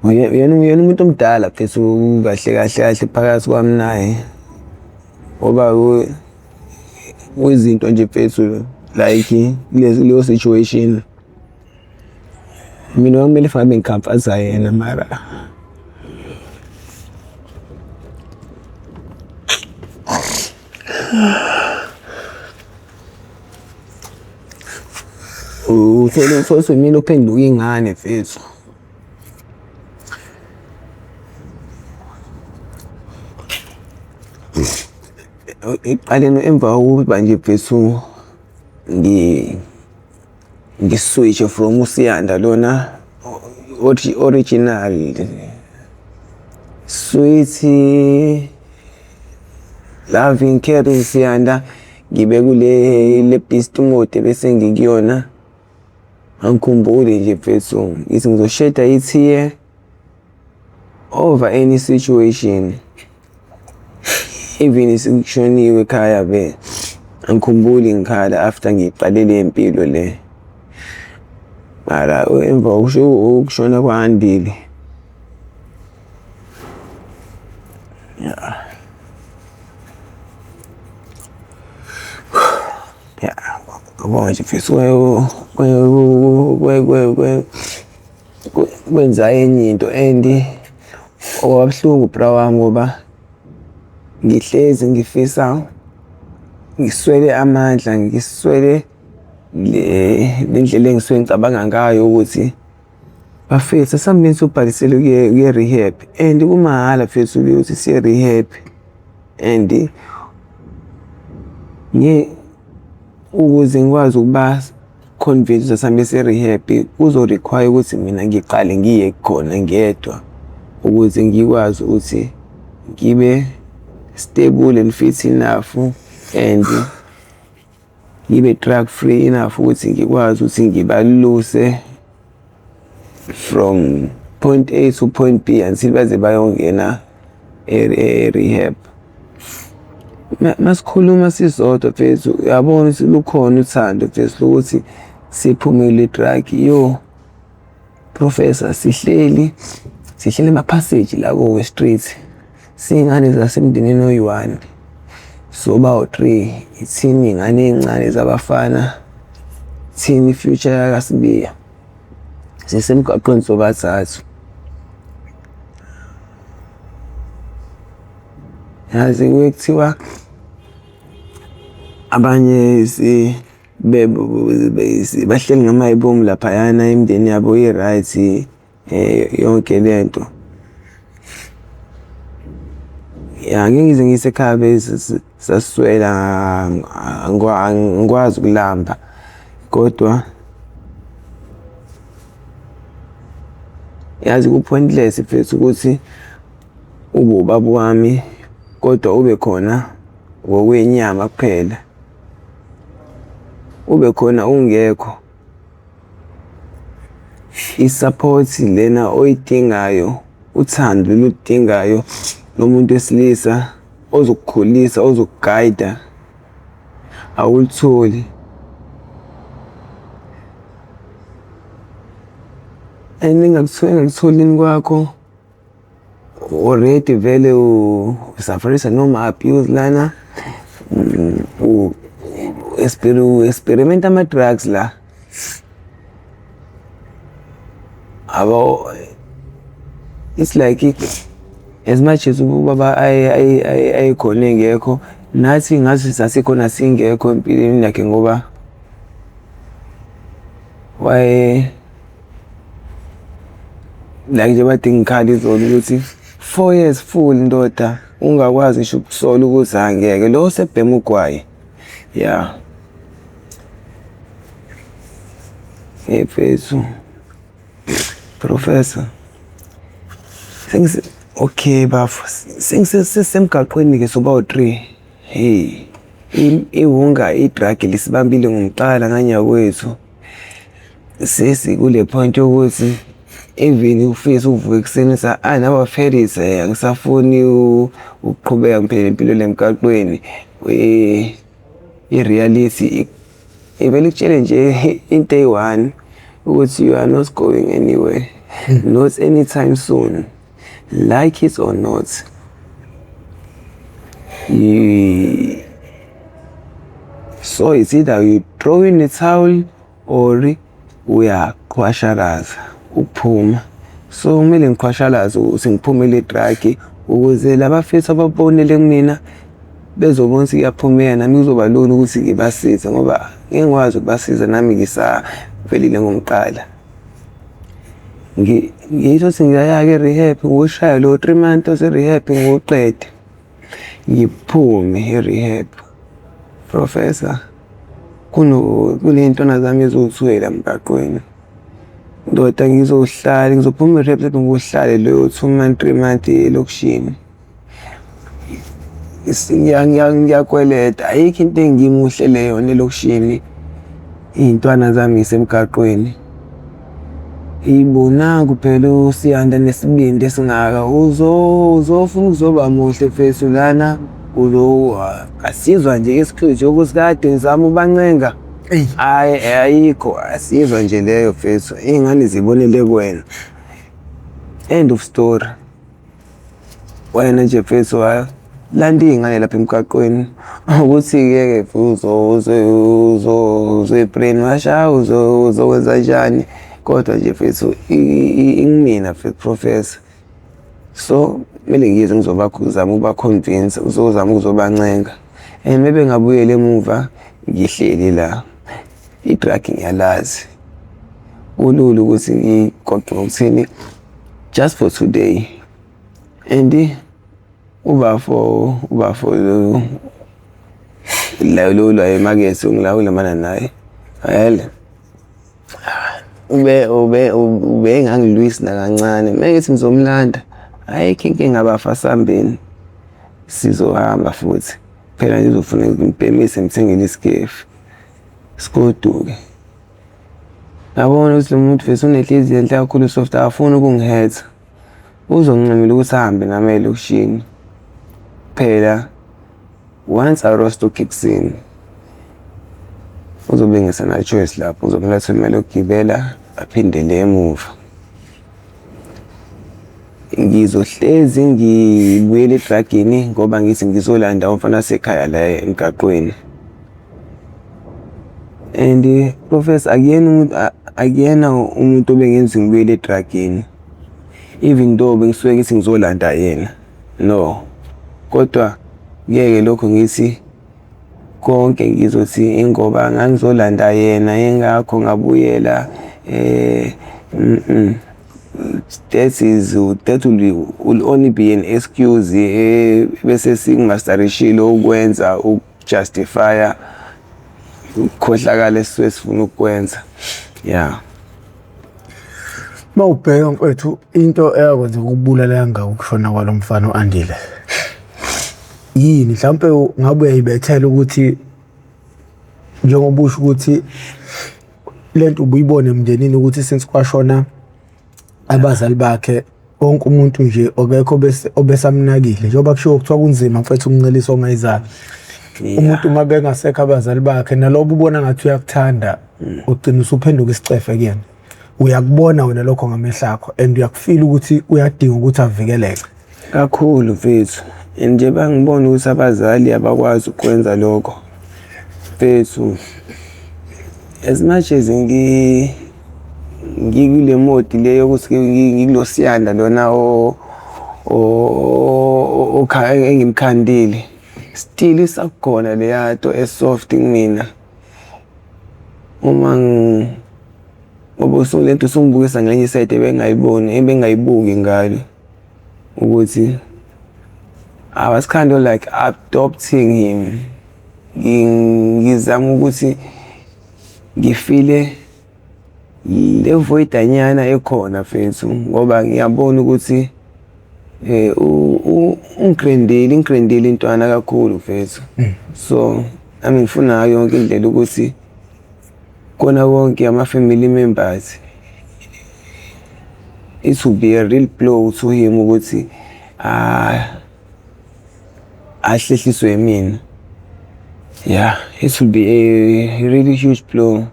Uyena uyena umuntu omdala mfethu kahle kahle kahle phakathi kwami naye. Ngoba kwizinto nje mfethu like kuleyo situation mina kwakumele fanele ngi-comfort-a yena mara uthole uthole mina uphenduka ingane mfethu. Ekuqaleni emva kokuba nje mfethu ngi-switch-e from uSiyanda lona Original sweet, loving, caring Siyanda ngibe kule le beast mode bese ngikuyona. Angikhumbuli nje mfethu, ngithi ngizosheda ithiye over any situation, even sekushoniwe ekhaya be angikhumbuli ngikhala after ngiqale le mpilo le. Mara emva kokushona kwa-Andile, ya ngiyabonga nje mfethu, kwenza enye into and okwabuhlungu bra wami, ngoba ngihlezi ngifisa, ngiswele amandla, ngiswele le ndlela engisuke ngicabanga ngayo ukuthi bafethu asambeni siyobhalisela kuye rehab, and kumahhala mfethu ukuthi siye rehab, and ukuze ngikwazi ukuba convince ukuthi asambe siye rehab kuzo-require ukuthi mina ngiqale ngiye khona ngedwa ukuze ngikwazi ukuthi ngibe stable and fit enough and ngibe drug free enough ukuthi ngikwazi ukuthi ngibaluse from point A to point B until baze bayongena e-rehab. Masikhuluma sisodwa mfethu, uyabona ukuthi lukhona uthando mfethu lokuthi siphume kule drug. Yo professor, sihleli ema-passage la ko-West Street, siyingane zasemndenini oyi-one, soba u-three, ithini iy'ngane ey'ncane zabafana, thini i-future yakaSibiya, sisemgwaqweni sobathathu. Yazi kuye kuthiwa abanye bahleli ngamayibomu laphayana, imindeni yabo i-right, yonke lento. Ya, ngeke ngize ngise ekhaya saswela, angikwazi ukulamba kodwa yazi ku-pointless mfethu ukuthi ube ubaba wami kodwa ube khona ngokwenyama kuphela, ube khona ungekho. I-support lena oyidingayo, uthando lolu oludingayo lomuntu wesilisa ozokukhulisa, ozokugayida, awulutholi. And engakutholini kwakho already vele u-suffer-isa noma abuse lana, u-experiment ama-drugs la. Abo it's like as much as ubaba ayekhona engekho, nathi ngathi sasikhona singekho empilweni yakhe, ngoba waye like nje bade ngikhala izolo ukuthi 4 years full ndoda ungakwazi ngisho ukusola ukuthi angeke lo osebhema ugwayi. Ya, hey mfethu, professor, okay bafo, sengisemgaqweni-ke soba u-three. Hey, iwunga i-drug lisibambile ngomqala nganyakwethu, sesikule point yokuthi even ufisa ukuvuka ekuseni uthi ah now I've had it, angisafuni ukuqhubeka ngiphile impilo le emgaqweni. I-reality ivele ikutshele nje into eyi-one ukuthi you are not going anywhere, not anytime soon, like it or not. So it's either you throw in the towel or uyaqhwashalaza ukuphuma. So kumele ngiqhwashalaze ukuthi ngiphume le drug ukuze labafethu ababonele kumina bezobona ukuthi kuyaphumeka, nami kuzoba lula ukuthi ngibasize, ngoba ngeke ngikwazi ukubasiza nami ngisavelile ngomqala. Ngisho ukuthi ngiyaya-ke e-rehab, ngiwushaye lo 3 months wase-rehab, ngiwuqede, ngiphume e-rehab. Professor, kuney'ntwana zami eziwu-two la emgaqweni. Ndoda, ngizohlala, ngizophuma e-rehab, ngiyohlala leyo 2 month, 3 month elokishini. Ngiyakweleta, ayikho into engimuhlele yona elokishini. Iy'ntwana zami yisemgaqweni. Ibo, nangu phela uSiyanda nesibindi esingaka, uzofuna ukuzoba muhle mfethu lana. Asizwa nje excuse yokuthi kade ngizama ubancenga. Hhayi, ayikho, asizwa nje leyo mfethu, iy'ngane zibonele kuwena. End of story. Wena nje mfethu, hhayi, landa iy'ngane lapha emgaqweni. Ukuthi-ke ke uzoyi-brainwash-a, uzokwenza njani, kodwa nje mfethu ingimina mfethu, professor. So kumele ngize ngizobazama ukuba-convince, uzozama ukuzobancenga. And maybe ngabuyela emuva, ngihleli la. I-drug ngiyalazi. Kulula ukuthi ngigoqe ngokuthini, just for today. And ubafo lo lo la emakethe ngilawula naye. Vele ube ube ubengangilwisi nakancane. Mengithi ngizomlanda, ayikho inkinga bafa, sambeni, sizohamba futhi. Phela ngizofuna ngibhemise, ngithengele isikefu, sigoduke. Ngabona ukuthi lo muntu vese unenhliziyo enhle kakhulu, soft, akafuni ukungi-hurt-a. Uzoncamela ukuthi ahambe nami elokishini. Phela once a-rosto kicks in, uzobe engesena choice lapho, uzomele athole imali yokugibela aphindele emuva. Ngizohlezi ngibuyela e-drug-ini ngoba ngithi ngizolanda umfana wasekhaya la emgaqweni. And professor, akuyena umuntu, akuyena umuntu obengenza ngibuyele e-drug-ini. Even though bengisuke ngithi ngizolanda yena. No. Kodwa ngeke lokho ngithi konke ngizothi ingoba ngangizolanda yena ingakho ngabuyela. That will only be an excuse bese singi-master-ishile ukwenza uku-justify-a ukukhohlakala esisuke sifuna ukukwenza, yeah. Uma ubheka mfethu, into eyakwenza ukubulala kangaka ukushona kwalo mfana u-Andile, yini mhlawumpe ngabe uyayibethela ukuthi njengoba usho ukuthi lento ubuyibona emndenini ukuthi since kwashona abazali bakhe, wonke umuntu nje okekho bese obesamnakile, njengoba kushiwo kuthiwa kunzima mfethu ukuncelisa ongayizali umuntu uma bengasekho abazali bakhe, nalobo ubona ngathi uyakuthanda, ugcina usuphenduka isicefe kuyena. Uyakubona wena lokho ngamehlo akho and uyaku-feel-a ukuthi uyadinga ukuthi avikeleke. Kakhulu mfethu, and nje bangibona ukuthi abazali abakwazi ukwenza lokho mfethu. As much as ngikule mode le yokuthi ngikulo Siyanda lona engimkhandile, still isakhona leya nto e-soft kumina uma ngoba lento usungibukisa ngelinye i-side ebengayiboni, ebengayibuki ngalo, ukuthi I was kind of like adopting him. Ngizama ukuthi ngi-fill-e le void-anyana ekhona mfethu, ngoba ngiyabona ukuthi ungi-grandile, ingi-grandile intwana kakhulu mfethu. So nami ngifuna ngayo yonke indlela ukuthi kona wonke ama-family members, it will be a real blow to him ukuthi ahlehliswe yimina. Yeah, it will be a really huge blow.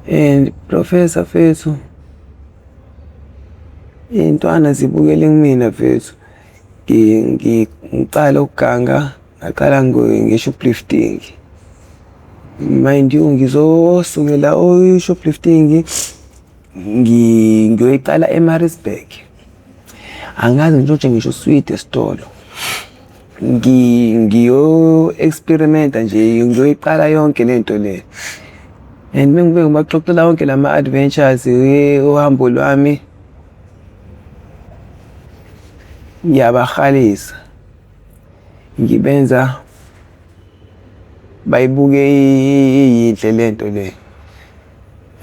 And professor mfethu, iy'ntwana zibukele kumina mfethu. Ngicala ukuganga, ngaqala nge-shoplifting. Mind you, ngizosukela o-shoplifting ngiyoyiqala eMaritzburg. Angazi ngintshontshe ngisho uswidi esitolo. Ngiyo-experiment-a nje, ngiyoyiqala yonke lento le. And mengibuye ngibaxoxela wonke lama-adventures uhambo lwami, ngiyabahalisa, ngibenza bayibuke iyinhle lento le.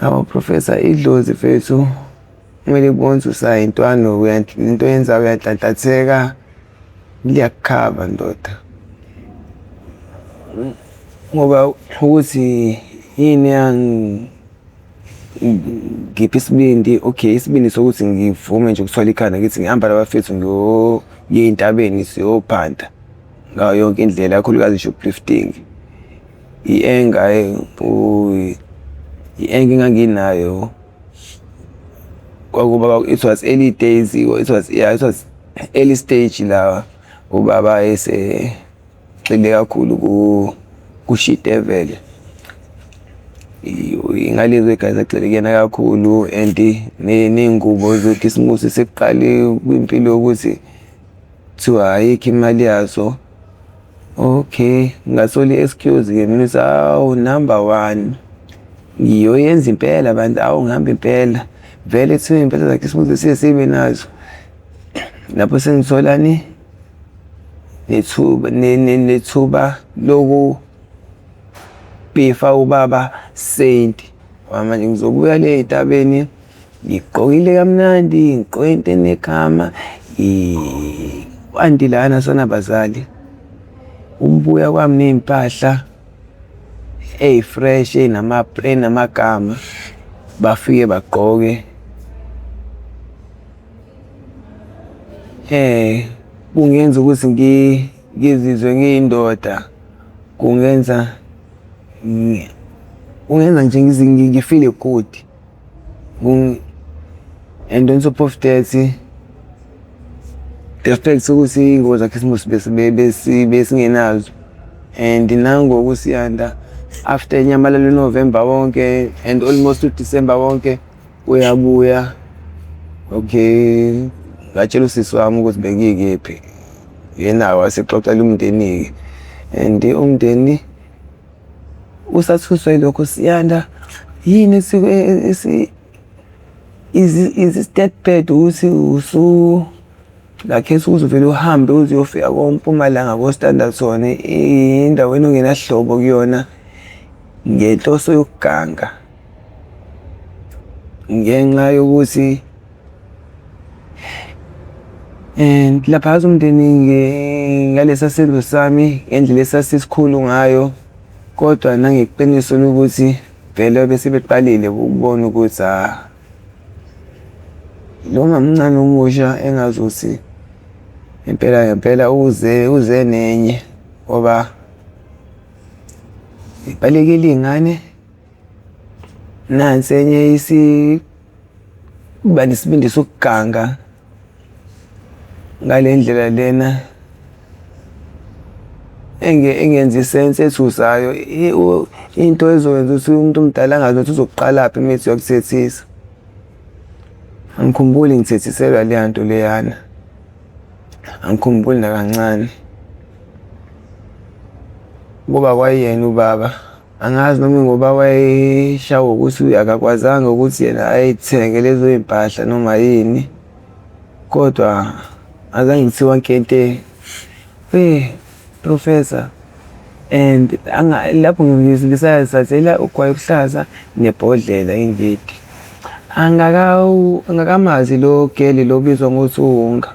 Awu Professor, idlozi mfethu kumele kubone ukuthi usayintwana, into oyenzayo uyanhlanhlatheka, liyakukhava ndoda. Ngoba ukuthi yini ngiphi isibindi, okay isibindi sokuthi ngivume nje ukuthwala ikhanda ngithi ngihamba nabafethu ngiyoya ey'ntabeni siyophanda ngayo yonke indlela, kakhulukazi i-shoplifting. I-anger, i-anger enganginayo kwakuba it was early days, it was, yeah, it was early stage la ubaba esegxile kakhulu ku-she-devil. Ngalezo y'khathi agxile kuyena kakhulu and ney'ngubo zekhisimusi sekuqale kwimpilo yokuthi kuthiwa ayikho imali yazo. Okay, ngathola i-excuse-ke mina ukuthi hawu number one ngiyoyenza impela bantu, awu ngihamba impela vele kuthiwa iy'mpahla zakhisimusi siye sibe nazo. Lapho sengitholani nethuba nethuba lokubifa ubaba senti. Ngoba manje ngizobuya le ey'ntabeni ngigqokile kamnandi, ngigqoke into enegama, u-anti lana asanabazali. Ukubuya kwami ney'mpahla ey'fresh ey'namagama bafike bagqoke. Kungenza ukuthi ngizizwe ngiyindoda, kungenza kungenza nje ngi-feel-e good. And on top of that, the fact ukuthi iy'ngubo zakhisimusi besingenazo and nangoku siyanda after inyamalala uNovember wonke and almost uDisemba wonke uyabuya. Okay, ngatshela usisi wami ukuthi bengikephi, yena wasexoxela umndeni-ke and umndeni usathuswa yilokho. Siyanda, yini is it that bad ukuthi ungakhetha ukuthi uvele uhambe uze uyofika koMpumalanga ko-Standerton, endaweni ongenasihlobo kuyona ngenhloso yokuganga, ngenxa yokuthi and lapha umndeni ngalesa senzo sami ngendlela esasisikhulu ngayo, kodwa nangeqiniso lokuthi vele bese beqalile ukubona ukuthi ha lo mamncane omusha engazuthi impela ngempela uze nenye, ngoba ibalekile iy'ngane nansi enye isiba nesibindi sokuganga ngale ndlela lena engenzi i-sense, ethusayo, into ezokwenza ukuthi umuntu omdala angazi ukuthi uzokuqalaphi uma ethi uyakuthethisa. Angikhumbuli ngithethiselwa leya nto leyana, angikhumbuli nakancane. Kuba kwayena ubaba, angazi noma ingoba wayeshawa ukuthi akakwazanga ukuthi yena ayithenge lezo y'mpahla noma yini, kodwa azange kuthiwa nkente. Professor, and lapho ngisazithathela ugwayi oluhlaza nebhodlela ingidi. Angakamazi lo girl lo obizwa ngokuthi uWunga.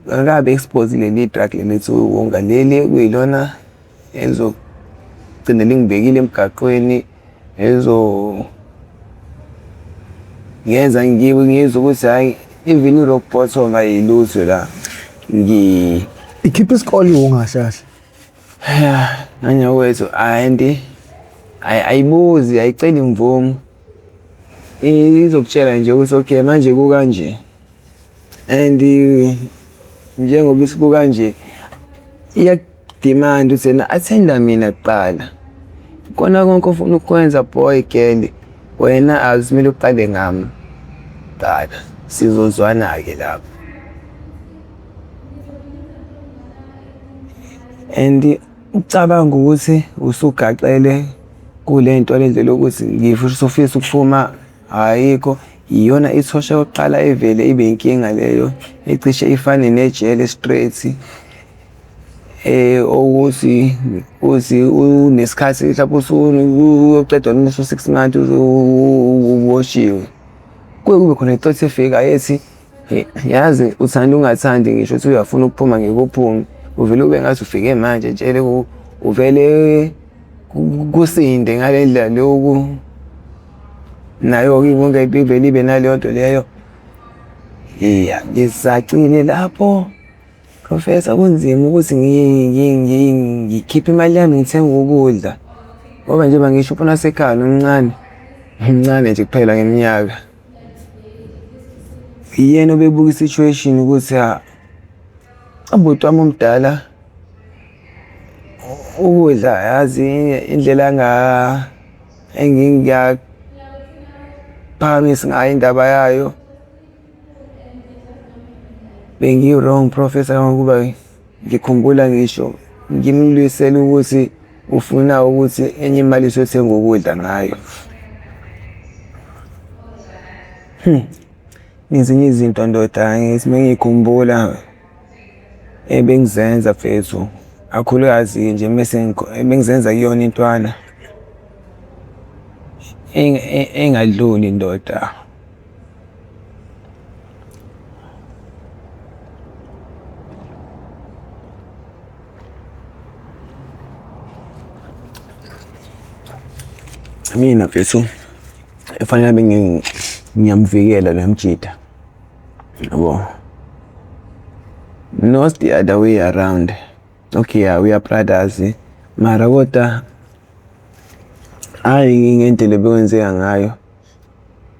Angakabi exposed leli drug leli ekuthiwa uWunga, leli ekuyilona elizogcina lingibekile emgaqweni, ngenza ngizwe ukuthi hhayi, even i-rock bottom ayilutho la. Ikhipha isikole iWunga kahle kahle. Ya, nanyawethu and ayibuzi, ayiceli imvumo. Izokutshela nje ukuthi okay manje kukanje and njengoba isikukanje iyaku-demand-a ukuthi ena attend-a mina kuqala. Kona konke ofuna ukukwenza boy, girl, wena azimele uqale ngami kuqala, sizozwana-ke lapho. And ukucabanga ukuthi usugaxele kule nto le ndlela yokuthi ngifisa ukuphuma ayikho, iyona ithosha yokuqala evele ibe inkinga leyo ecishe ifane nejele straight. Ukuthi uthi unesikhathi mhlawumbe usuyoqeda noma usu-6 months uboshiwe. Kuye kube khona i-thought efikayo ethi yazi uthanda ungathandi ngisho ukuthi uyafuna ukuphuma ngeke uphume. Uvele ube ngathi ufike manje ejele uvele kusinde ngale ndlela le nayo-ke ibonke ivele ibe naleyo nto leyo. Ya, ngisacine lapho Professor, kunzima ukuthi ngikhiphe imali yami ngithenge ukudla ngoba njengoba ngisho umfana wasekhaya nomncane, mncane nje kuphela ngeminyaka. Uyena obebuka i-situation ukuthi ubhuti wami omdala ukudla yazi indlela engingaphakamisi ngayo indaba yayo. Bengi-wrong Professor ngokuba ngikhumbula ngisho ngimlwisela ukuthi ufuna ukuthi enye imali isiyothenga ukudla ngayo. Nezinye izinto ndoda ngithi uma ngiy'khumbula ebengizenza mfethu, kakhulukazi nje mese ebengizenza kuyona intwana engadluli ndoda. Mina mfethu efanele abe ngiyamvikela lo mjita yabo, not the other way around. Okay, yeah, we are brothers mara kodwa hhayi ngendlela ebekwenzeka ngayo.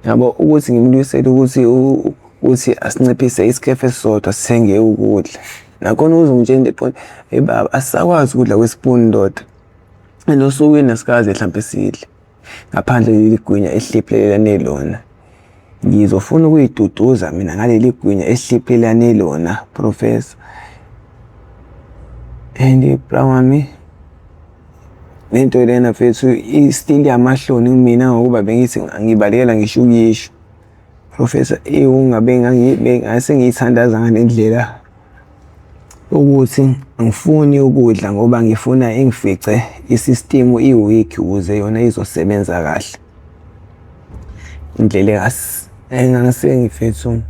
Yabo ukuthi ngimlwisele ukuthi ukuthi asinciphise isikhefu esisodwa sithenge ukudla. Nakhona uzongitshela into eqonde, hey baba asisakwazi ukudla kwesipuni ndoda. And osukwini asikaze hlampe sidle ngaphandle leli gwinya esihliphelelane lona. Ngizofuna ukuyiduduza mina ngaleli gwinya esihliphelelane lona, Professor. And bra wami lento lena mfethu i-still yamahloni kumina ngokuba bengithi ngibalekela ngisho ukuyisho. Professor, ungabe ngase ngiyithandaza ngale ndlela ukuthi angifuni ukudla ngoba ngifuna ingifice i-system i-weak ukuze yona izosebenza kahle. Indlela engase mfethu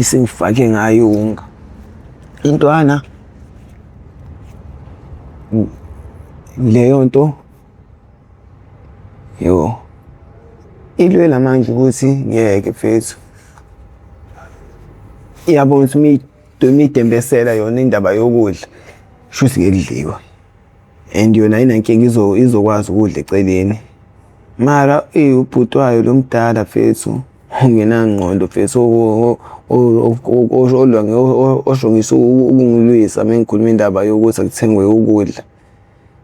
esengifake ngayo iwunga. Intwana leyo nto yo ilwela manje ukuthi ngeke mfethu iyabona ukuthi uma idembesela yona indaba yokudla shuthi ngeke kudliwe and yona ayinankinga izokwazi ukudla eceleni. Mara ubhuti wayo lo mdala mfethu ongenangqondo mfethu osho ngisho ukungilwisa uma ngikhuluma indaba yokuthi akuthengwe ukudla.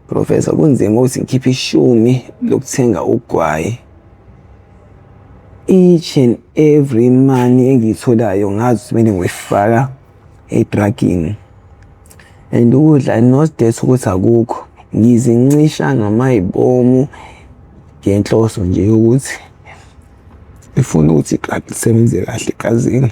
Professor, kunzima ukuthi ngikhiphe ishumi lokuthenga ugwayi. Each and every money engiyitholayo ngazi ukuthi kumele ngiyoyifaka e-drug-ini and ukudla not that ukuthi akukho, ngizincisha ngamayibomu ngenhloso nje yokuthi ngifuna ukuthi i-drug lisebenze kahle egazini.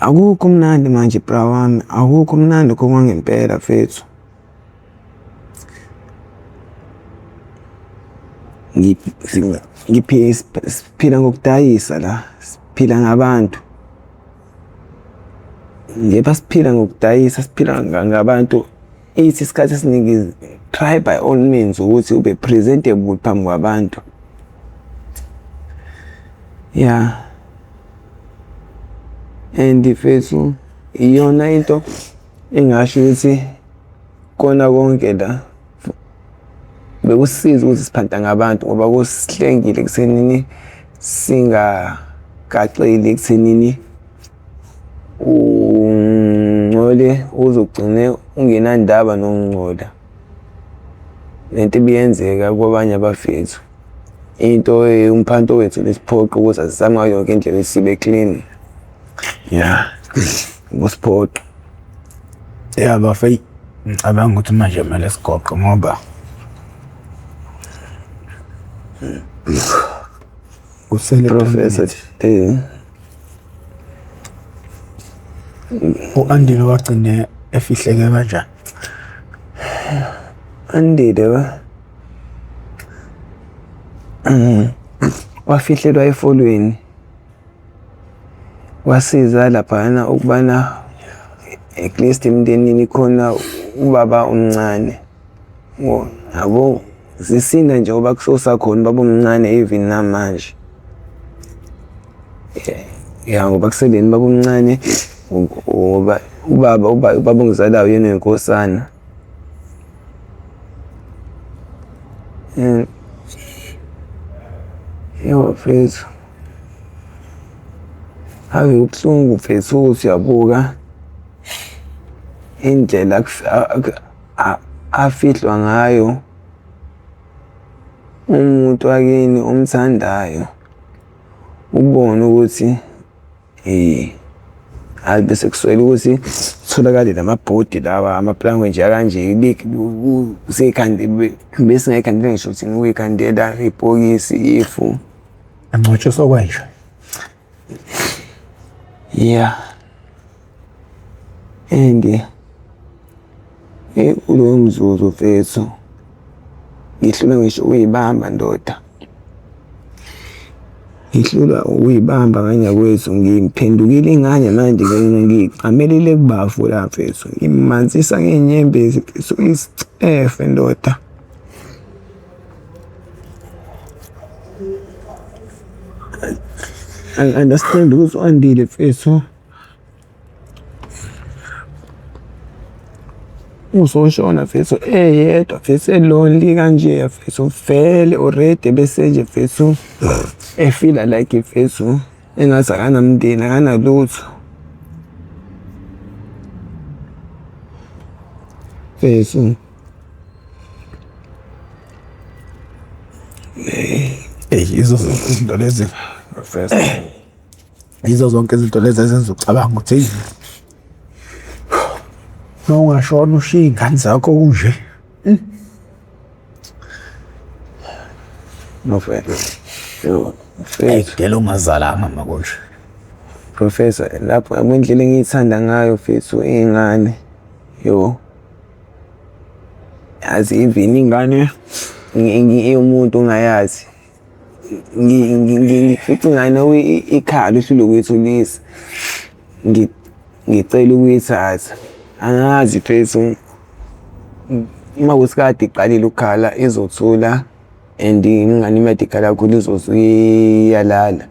Akukho mnandi manje bra wami, akukho mnandi okwangempela mfethu. Siphila ngokudayisa la, siphila ngabantu. Njengoba siphila ngokudayisa, siphila ngabantu, ithi isikhathi esiningi try by all means ukuthi ube presentable phambi kwabantu. Ya, and mfethu iyona into engasho ukuthi kona konke la bekusisiza ukuthi siphanta ngabantu ngoba kusihlengile ekuthenini singagaxeli ekuthenini ungcole uzogcine ungenandaba nokungcola. Lento ibiyenzeka kwabanye abafethu. Into umphanto wethu besiphoqa ukuthi asizame ngayo yonke indlela ukuthi sibe clean. Ya, kusiphoqa. Ya bafo, eyi ngicabanga ukuthi manje kumele sigoqe ngoba kusele Professor, eh. U-Andile wagcine efihleke kanjani? Andile wa wafihlelwa efolweni. Wasiza laphana ukubana at least emndenini khona ubaba omncane. Yabo zisinda nje ngoba kusosakhona ubaba omncane even namanje. Ya, ngoba kuseleni ubaba omncane, ngoba ubaba ongizalayo uyena oyinkosana. Yo mfethu, ave kubuhlungu mfethu ukuthi uyabuka indlela afihlwa ngayo umuntu wakini omthandayo, ubone ukuthi hhayi bese kuswele ukuthi kutholakale lamabhodi lawa amapulango nje akanje besingayikhandela ngisho thina ukuyikhandela ibhokisi ifu. Angcwatshiswa kwenja. Yeah. And kulowo mzuzu mfethu ngihlulwa ngisho ukuyibamba ndoda. Ngihlulwa ukuyibamba nganyakwethu, ngiphendukile ingane manje ngicamelile kubafo la mfethu. Ngimanzisa ngey'nyembezi mfethu, isicefe ndoda. Angi-understand ukuthi u-Andile mfethu uzoshona mfethu eyedwa mfethu e-lonely kanje mfethu, vele already bese nje mfethu efila like mfethu engathi akanamndeni akanalutho. Mfethu. Eyi yizo zonke izinto lezi Professor. Yizo zonke izinto lezi ezenza ucabanga ukuthi eyi uma ungashona ushiye iy'ngane zakho kunje. No mfethu. Yo, mfethu. Dela ungazalanga makunje. Professor, lapho yabo indlela engiyithanda ngayo mfethu iy'ngane. Yo. Yazi even ingane yomuntu ongayazi. Ngifica ingane ikhala uhlulwe ukuyithulisa. Ngicela ukuyithatha. Angazi mfethu uma kuwukuthi kade iqalile ukukhala izothula and ingane uma kade ikhala kakhulu izosuke iyalala.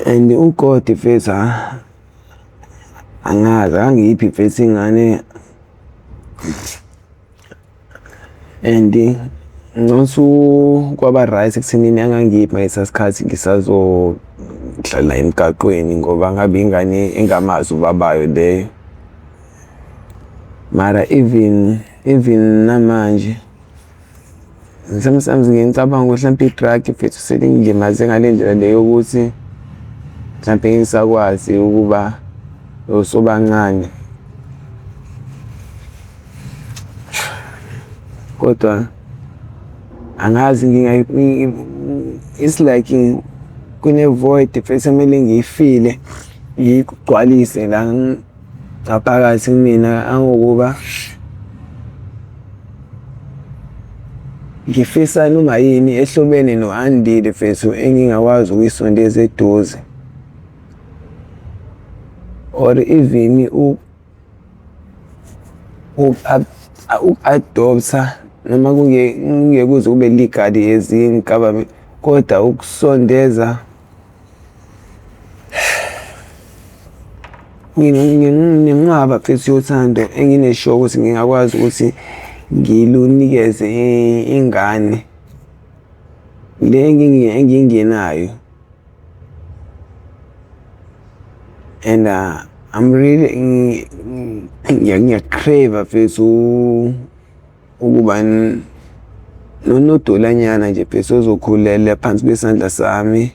And uGod mfethu angazi akangiphi mfethu ingane and ngicabanga kwaba right ekuthenini angangiphi ngalesa sikhathi ngisazohlala emgaqweni ngoba ngabe ingane engamazi ubabayo leyo. Mara even namanje sometimes ngiye ngicabanga ukuthi hlampe i-drug mfethu selingilimaze ngale ndlela le yokuthi mhlampe ngisakwazi ukuba usobancane. Kodwa angazi it's like kune-void mfethu ekumele ngiyifile ngiyigcwalise la ngaphakathi kumina angokuba ngifisa noma yini ehlobene no-Andile mfethu engingakwazi ukuyisondeza eduze or even uku-adopt-a noma kungeke kuze kube legally as in government kodwa ukusondeza nginenqwaba mfethu yothando engine-sure ukuthi ngingakwazi ukuthi ngilunikeze ingane le engingenayo. And I'm really ngiya-crave mfethu ukuba nonodolanyana nje mfethu ozokhulela phansi kwesandla sami.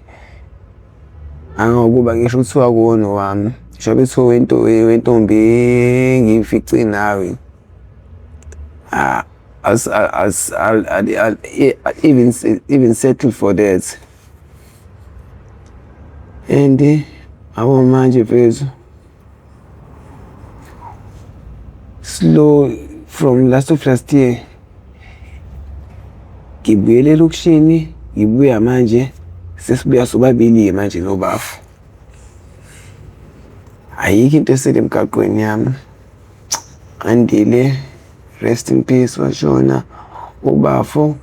Angokuba ngisho kuthiwa akuwona owami. Ngisho bethiwa wentombi engiyifice nawe. Ah, as I'll even settle for that. And yabo manje mfethu, slow from last of last year ngibuyele elokishini, ngibuya manje sesibuya sobabili-ke manje nobafo. Ayikho into esele emgaqweni yami. Andile, rest in peace, washona. Ubafo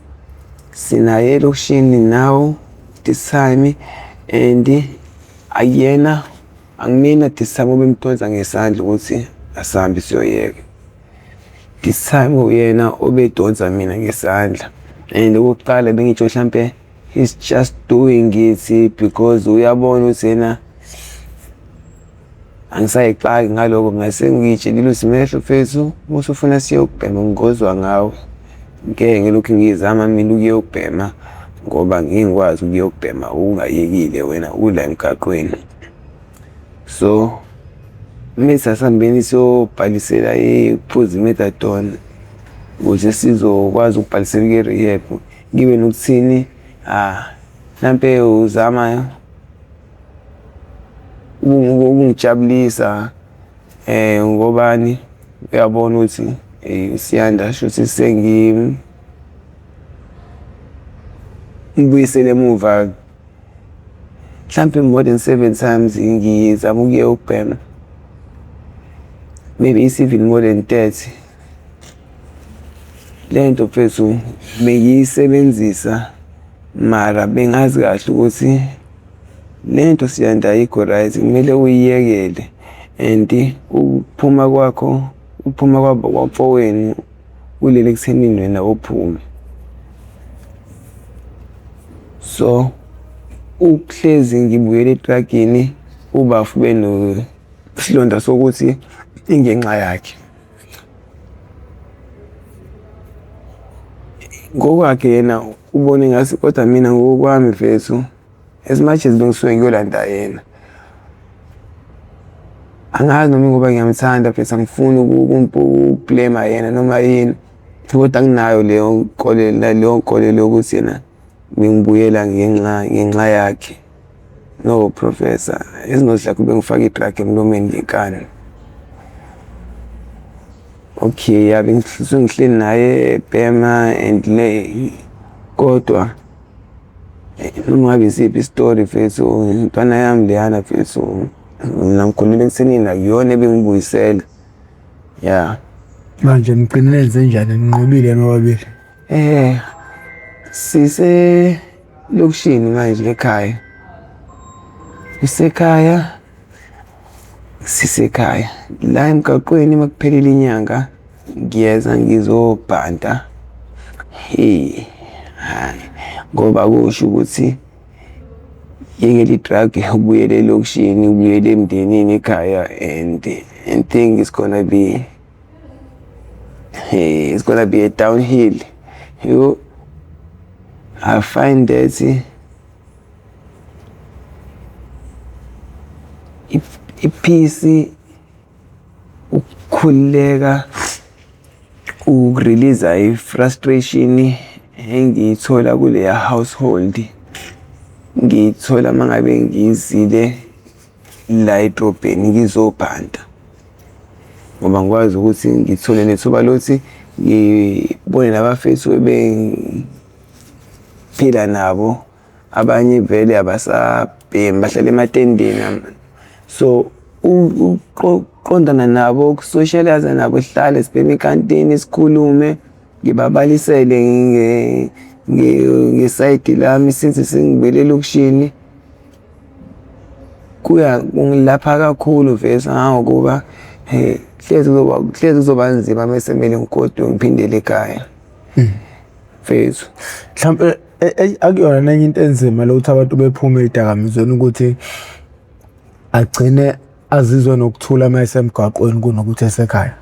sinaye elokishini now this time, and akuyena, angimina this time obemdonsa ngesandla ukuthi asihambe siyoyeka. This time uyena obedonsa mina ngesandla, and okokuqala bengitsho hlampe he's just doing it because uyabona ukuthi yena angisayixaki ngaloko. Ngase ngiyitshelile ukuthi mehlo mfethu, uma usufuna siyokubhema ngozwa ngawe, ngeke ngilokhu ngizama mina ukuyokubhema ngoba ngeke ngikwazi ukuyokubhema ungayekile wena ula emgaqweni. So mese asihambeni siyobhalisela iphuza i-methadone ukuze sizokwazi ukubhalisela i-rehab. Ngibe nokuthini, ah, mhlampe uzama ukungijabulisa ngobani uyabona ukuthi Siyanda shuthi sengi ngibuyisele emuva mhlampe more than 7 times ngizama ukuyokubhema, maybe it's even more than 30. Le nto mfethu bengiyisebenzisa mara bengazi kahle ukuthi le nto Siyanda ayikho right, kumele uyiyekele, and ukuphuma kwakho, ukuphuma kwamfowenu kulele ekuthenini wena uphume. So ukuhlezi ngibuyele etragini, ubafo benosilonda sokuthi ingenxa yakhe. Ngokwakhe yena ubone ngathi, kodwa mina ngokwami mfethu, as much as bengisuke ngiyolanda yena, angazi noma ngoba ngiyamthanda mfethu, angifuni uku-blame yena noma yini, kodwa anginayo leyo nkolelo, leyo nkolelo yokuthi yena ngibuyela ngenxa yakhe. No professor, it's not like bengifaka i-drug emlomeni ngenkani. Okay, yabe ngihleli naye ebhema and le, kodwa noma ngabe isiphi isitori mfethu, intwana yami leyana mfethu, mina ngikholelwa ekuthenini akuyona ebengibuyisela. Yeah. Manje nigcine nenze njani, ninqobile nobabili? Sise lokishini manje ekhaya. Kusekhaya, sisekhaya. La emgaqweni makuphelile inyanga ngiyeza ngizobhanta. Hey, hayi, ngoba kusho ukuthi yekela i-drug ubuyele elokishini, ubuyele emndenini ekhaya, and thing is gonna be, hey, it's gonna be a downhill. You, I find that i-peace, ukukhululeka, uku-release i-frustration engiyithola kuleya household, ngiyithola uma ngabe ngizile la edrobheni ngizobhanta, ngoba ngikwazi ukuthi ngithole nethuba lokuthi ngibone nabafethu ebengiphila nabo, abanye vele abasabhemi bahlala ematendeni. So ukuqondana nabo, uku-socialise nabo, sihlale sibheme ikantini, sikhulume, ngibabalisele ngesayidi lami since sengibuyele elokishini. Kuya kungilapha kakhulu vese ngangokuba hlezi kuzoba, hlezi kuzoba nzima mese kumele ngigoduke ngiphindele ekhaya. Mfethu. Mhlampe akuyona nenye into enzima lokuthi abantu bephume ey'dakamizweni ukuthi agcine azizwe nokuthula uma esemgwaqweni kunokuthi esekhaya.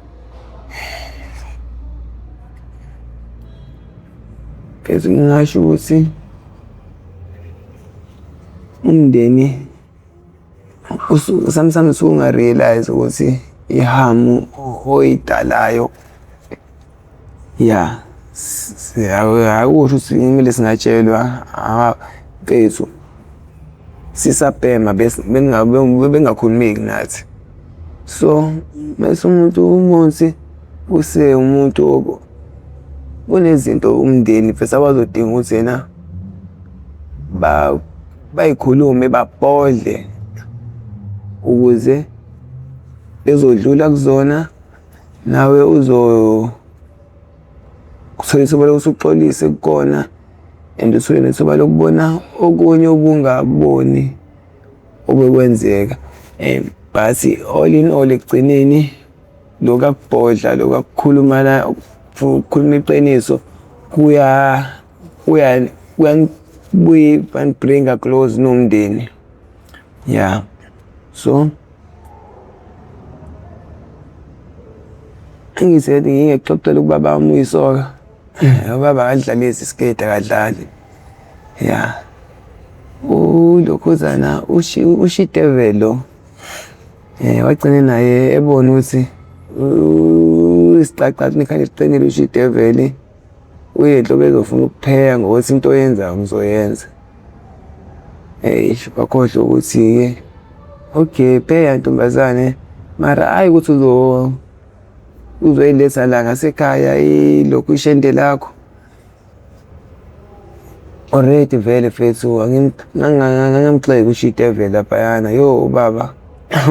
Mfethu ngingasho ukuthi umndeni Sometimes unga-realise ukuthi i-harm oyidalayo, ya, akusho ukuthi kumele singatshelwa mfethu, sisabhema bengakhulumeki nathi. So mase umuntu umuthi usewumuntu kunezinto umndeni mfethu abazodinga ukuthi yena bayikhulume, babhodle ukuze bezodlula kuzona, nawe uzothola ithuba lokuthi uxolise kukona and uthole nethuba lokubona okunye obungakuboni obekwenzeka. But all in all, ekugcineni lokhu akubhodla, lokhu akukhuluma la, ukukhuluma iqiniso kuya kuya kuyani-bring-a close nomndeni, ya. So angithi ngingekuxoxela ubaba wami uyisoka, ubaba akadlalisi isiketi, akadlali, ya. Ulokhuzana ushideveli lo, wagcina naye ebona ukuthi isiqaqaqa nekhanda eliqinile ushideveli, uyinhlobo ezofuna ukupheya ngokuthi into oyenzayo ngizoyenza. Eish, wakhohlwa ukuthi-ke okay, pheya ntombazane, mara hhayi ukuthi uzoyiletha la ngasekhaya ilokhu ishende lakho. Already vele mfethu ngangimgxeka ushideveli laphayana, yo ubaba,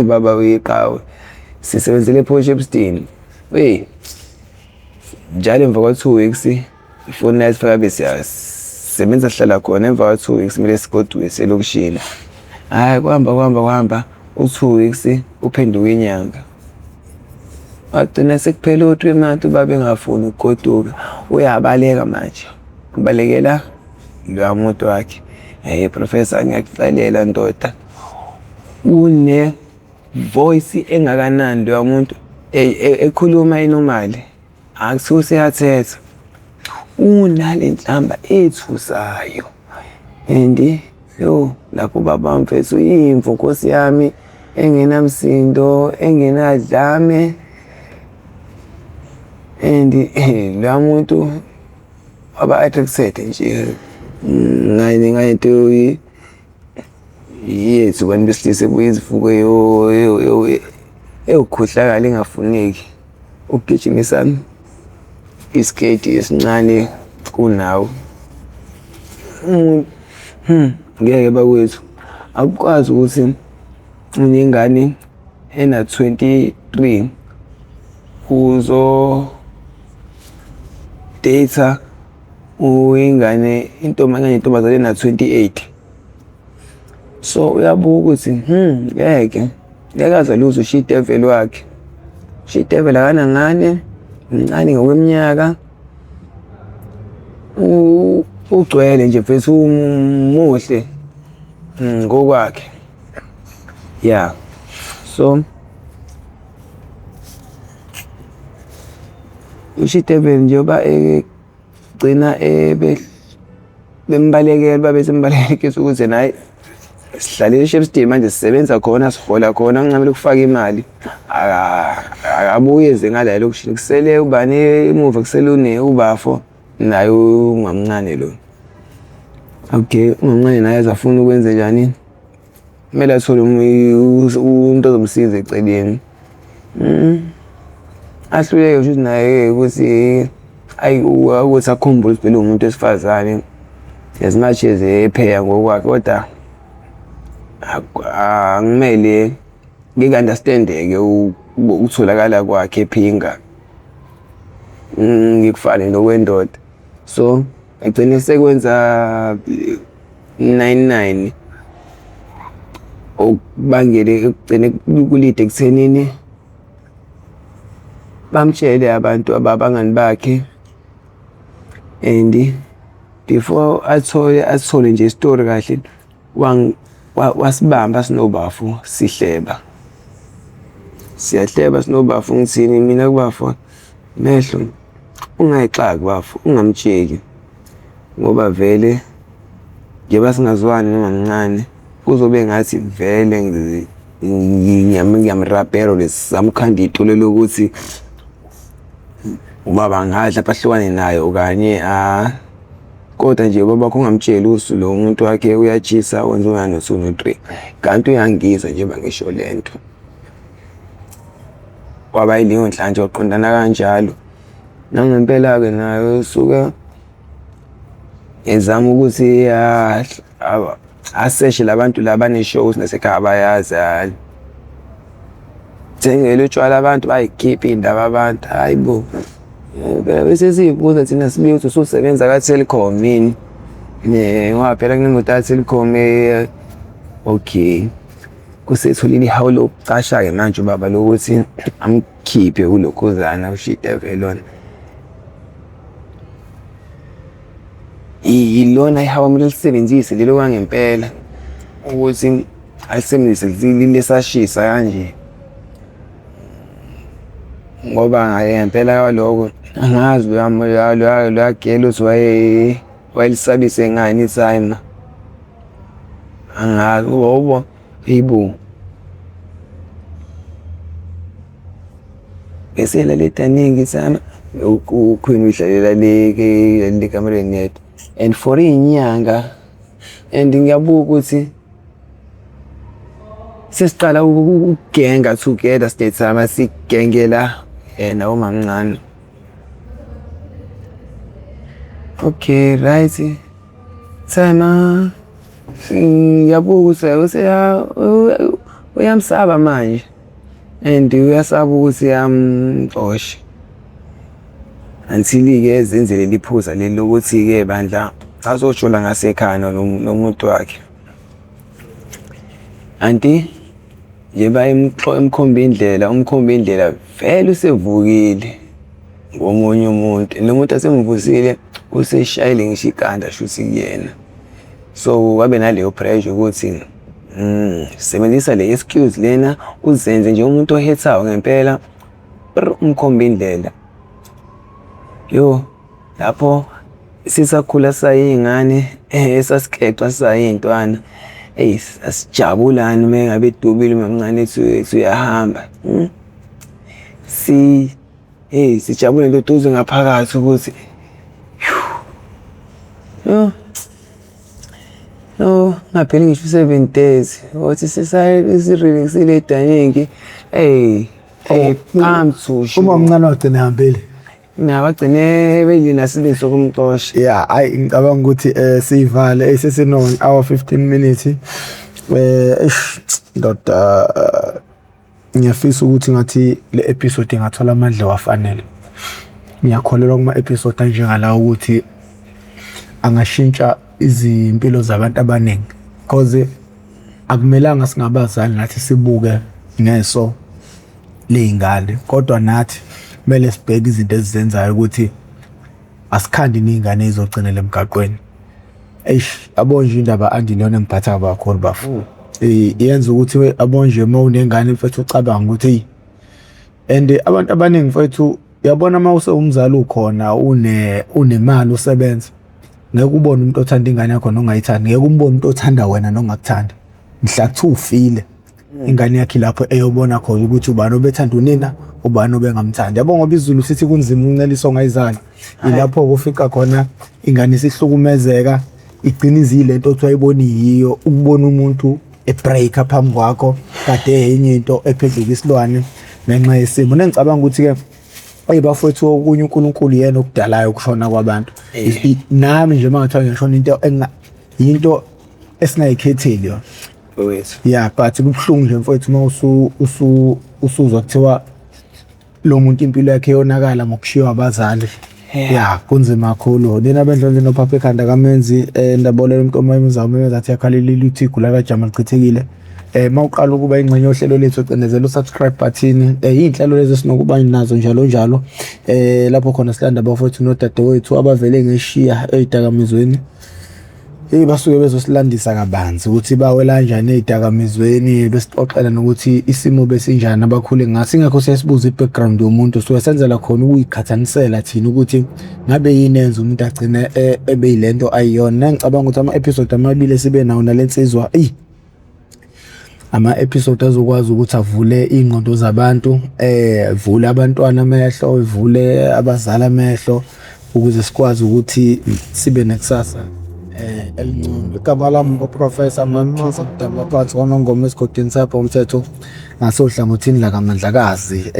ubaba uyiqhawe. Sisebenzele e-Port Shepstone, eyi njalo emva kwa-2 weeks, i-fortnight fanele siyasebenza, sihlala khona, emva kwa-2 weeks kumele sigoduke siye elokishini. Hhayi, kuhamba kuhamba kuhamba, u-2 weeks uphenduka inyanga. Wagcina sekuphela o-3 months ubaba engafuni ukugoduka, uyabaleka manje, ubalekela loya muntu wakhe. Hey professor, ngiyakucelela ndoda, une-voice engakanani loya muntu ekhuluma i-normal, akuthiwa useyathetha, unale nhlamba ethusayo. And yo, lapho ubaba mfethu uyimvu Nkosi yami, engenamsindo, engenadlame, and loya muntu waba attracted nje ngento yethu bantu besilisa ebuye izifuko ewukhohlakala engafuneki, ukugijimisa isiketi esincane kunawe. Ngeke bakwethu, akukwazi ukuthi unengane ena-23 uzo-date ingane intombazane ena-28. So uyabuka ukuthi ngeke ngeke aze aluze ushideveli wakhe. Ushideveli akanangane, mncane ngokweminyaka, ugcwele nje mfethu, muhle ngokwakhe, ya. So ushideveli njengoba egcina bembalekela, babe sembalekisa ukuthi yena hhayi, sihlale e-Shepstone manje, sisebenza khona, sihola khona, kungamele ukufaka imali, akabuye eze ngala elokishini. Kusele ubani emuva? Kusele une ubafo naye umamncane lo. Okay, umamncane naye azafuna ukwenze njani? Kumele athole umuntu ozomsiza eceleni. Ahluleke kusho ukuthi naye ukuthi ayi, ukuthi akhumbule ukuthi phela uwumuntu wesifazane, as much as epheya ngokwakhe, kodwa akumele ngike-understand-eke ukutholakala kwakhe ephinga, ngikufane nokwendoda. So egcine sekwenza 99, okubangele ekugcine ku-lead-e ekuthenini bamtshele abantu abangani bakhe. And before athole asithole nje isitori kahle, wasibamba sinobafo sihleba, siyahleba sinobafo. Ngithini mina kubafo? Mehlo, ungayixaki bafo, ungamtsheli, ngoba vele njengoba singazwani nomamncane, kuzobe ngathi vele. Ngiyamrabhela lesizama ukukhanda itulo lokuthi ubaba angadla ahlukane naye okanye a kodwa nje ubaba wakho ungamtsheli ukuthi lo muntu wakhe uyatshisa wenza u-one no-two no-three, kanti uyangizwa njengoba ngisho le nto. Kwaba yileyo nhlanhla kwaqondana kanjalo. Nangempela-ke naye usuke ezama ukuthi aseshe la bantu laba baneshow ukuthi nasekhaya bayazi hhayi. Thengele utshwala abantu bayikhiphe iy'ndaba abantu, hhayi bo. Bese siy'buza thina sibuye ukuthi ususebenza ka-Telkom yini? Ngoba phela kunemoto ya-Telkom okay. Usetholile ihawu lokucasha-ke manje ubaba lokuthi amkhiphe kulokhuzana ushideve lona. Yilona ihawu okumele ulisebenzise lelo kwangempela ukuthi alisebenzise lisashisa kanje. Ngoba ngempela kwaloko angazi loya girl uthi wayelisabise ngani ithayma. Angazi ngoba eyi bo. Bese elala edaningi sana uQueen uyidlalela le le ekamereni yedwa and for iy'nyanga and ngiyabuka ukuthi sesiqala ukugenga together sithe sigengela yena umamncane. Okay, right. Thema ngiyabuka ukuthi uyamsaba manje and uyasaba ukuthi amxoshe. Until-ke ezenze leli phuza leli lokuthi-ke bandla azojola ngasekhaya nomuntu wakhe. Anti njengoba emkhomba indlela, umkhomba indlela vele usevukile ngomunye umuntu. Lo muntu asemvusile useshayele ngisho ikhanda shuthi kuyena. So wabe naleyo pressure ukuthi sebenzisa le excuse lena uzenze nje umuntu ohethayo ngempela umkhombe indlela. Yo lapho sisakhula sisayiy'ngane esasikexwa sisayiy'ntwana eyi sasijabulani uma ngabe edubile umamncane ethi uyahamba. Eyi sijabule ndoda uzwe ngaphakathi ukuthi yo yo ngapheli ngisho u-seven days wothi sisi-relax-ile edaningi eyi eyi phambi Uma umncane wagcina ehambile. Nabo bagcine beyinasibindi sokumxosha. Yeah, hayi ngicabanga ukuthi siyivale sesino 1 hour 15 minutes. Eish ndoda ngiyafisa ukuthi ngathi le episode ingathola amandla wafanele. Ngiyakholelwa kuma episode anjengalawo ukuthi angashintsha izimpilo zabantu abaningi because akumelanga singabazali nathi sibuke ngeso ley'ngane kodwa nathi kumele sibheke izinto esizenzayo ukuthi asikhandi ney'ngane ey'zogcinela emgaqweni. Eish, yabo nje indaba andilona engiphatha kabi kakhulu bafo. Yenza ukuthi yabo nje uma unengane mfethu ucabange ukuthi eyi and abantu abaningi mfethu uyabona uma usewumzali ukhona unemali usebenza ngeke ubone umuntu othanda ingane yakho nongayithandi, ngeke umbone umuntu othanda wena nongakuthandi. Mhla kuthiwa ufile ingane yakhe lapho eyobona khona ukuthi ubani obethanda unina ubani obengamthandi. Yabo ngoba isiZulu sithi kunzima ukuncelisa ongayizali. Ilapho kufica khona ingane isihlukumezeka igcina izile nto othi wayibona iyiyo ukubona umuntu ebreaker phambi kwakho kade enye into ephenduka isilwane ngenxa yesimo. Nengicabanga ukuthi-ke eyi bafowethu okunye uNkulunkulu yena okudalayo ukushona kwabantu. Nami nje uma ngathiwa ngiyashona into into esingayikhetheli yona. Mfowethu. Yeah, but kubuhlungu nje mfowethu uma usuzwa kuthiwa lo muntu impilo yakhe yonakala ngokushiywa abazali. Yeah, kunzima kakhulu. Nina bendlondlo nophapha ekhanda kamenzi ndabolela umuntu omayemeza umemeza athi yakhalelile uthi igula kajama lichithekile. Mawuqala ukuba ingxenye yohlelo lethu cindezela u-subscribe button. Iy'nhlelo lezi esinokuba nazo njalo njalo. Lapho khona silanda abafowethu nodadewethu abavele ngeshiya ey'dakamizweni. Hey basuke bezosilandisa kabanzi ukuthi bawela kanjani ey'dakamizweni besixoxela nokuthi isimo besinjani abakhule ngaso. Ingakho siyasibuza i-background yomuntu suke senzela khona ukuyiqhathanisela thina ukuthi ngabe yini enza umuntu agcine ebe yilento ayiyona. Ngicabanga ukuthi ama-episode amabili esibe nawo nale nsizwa eyi Ama-episode azokwazi ukuthi avule iy'ngqondo zabantu, vule abantwana amehlo, vule abazali amehlo ukuze sikwazi ukuthi sibe nekusasa elingcono. Igama lami ngu-Professor Manxusa Mdaba phansi kwaNongoma esigodini sakho umthetho ngasohlangothini lakaMandlakazi.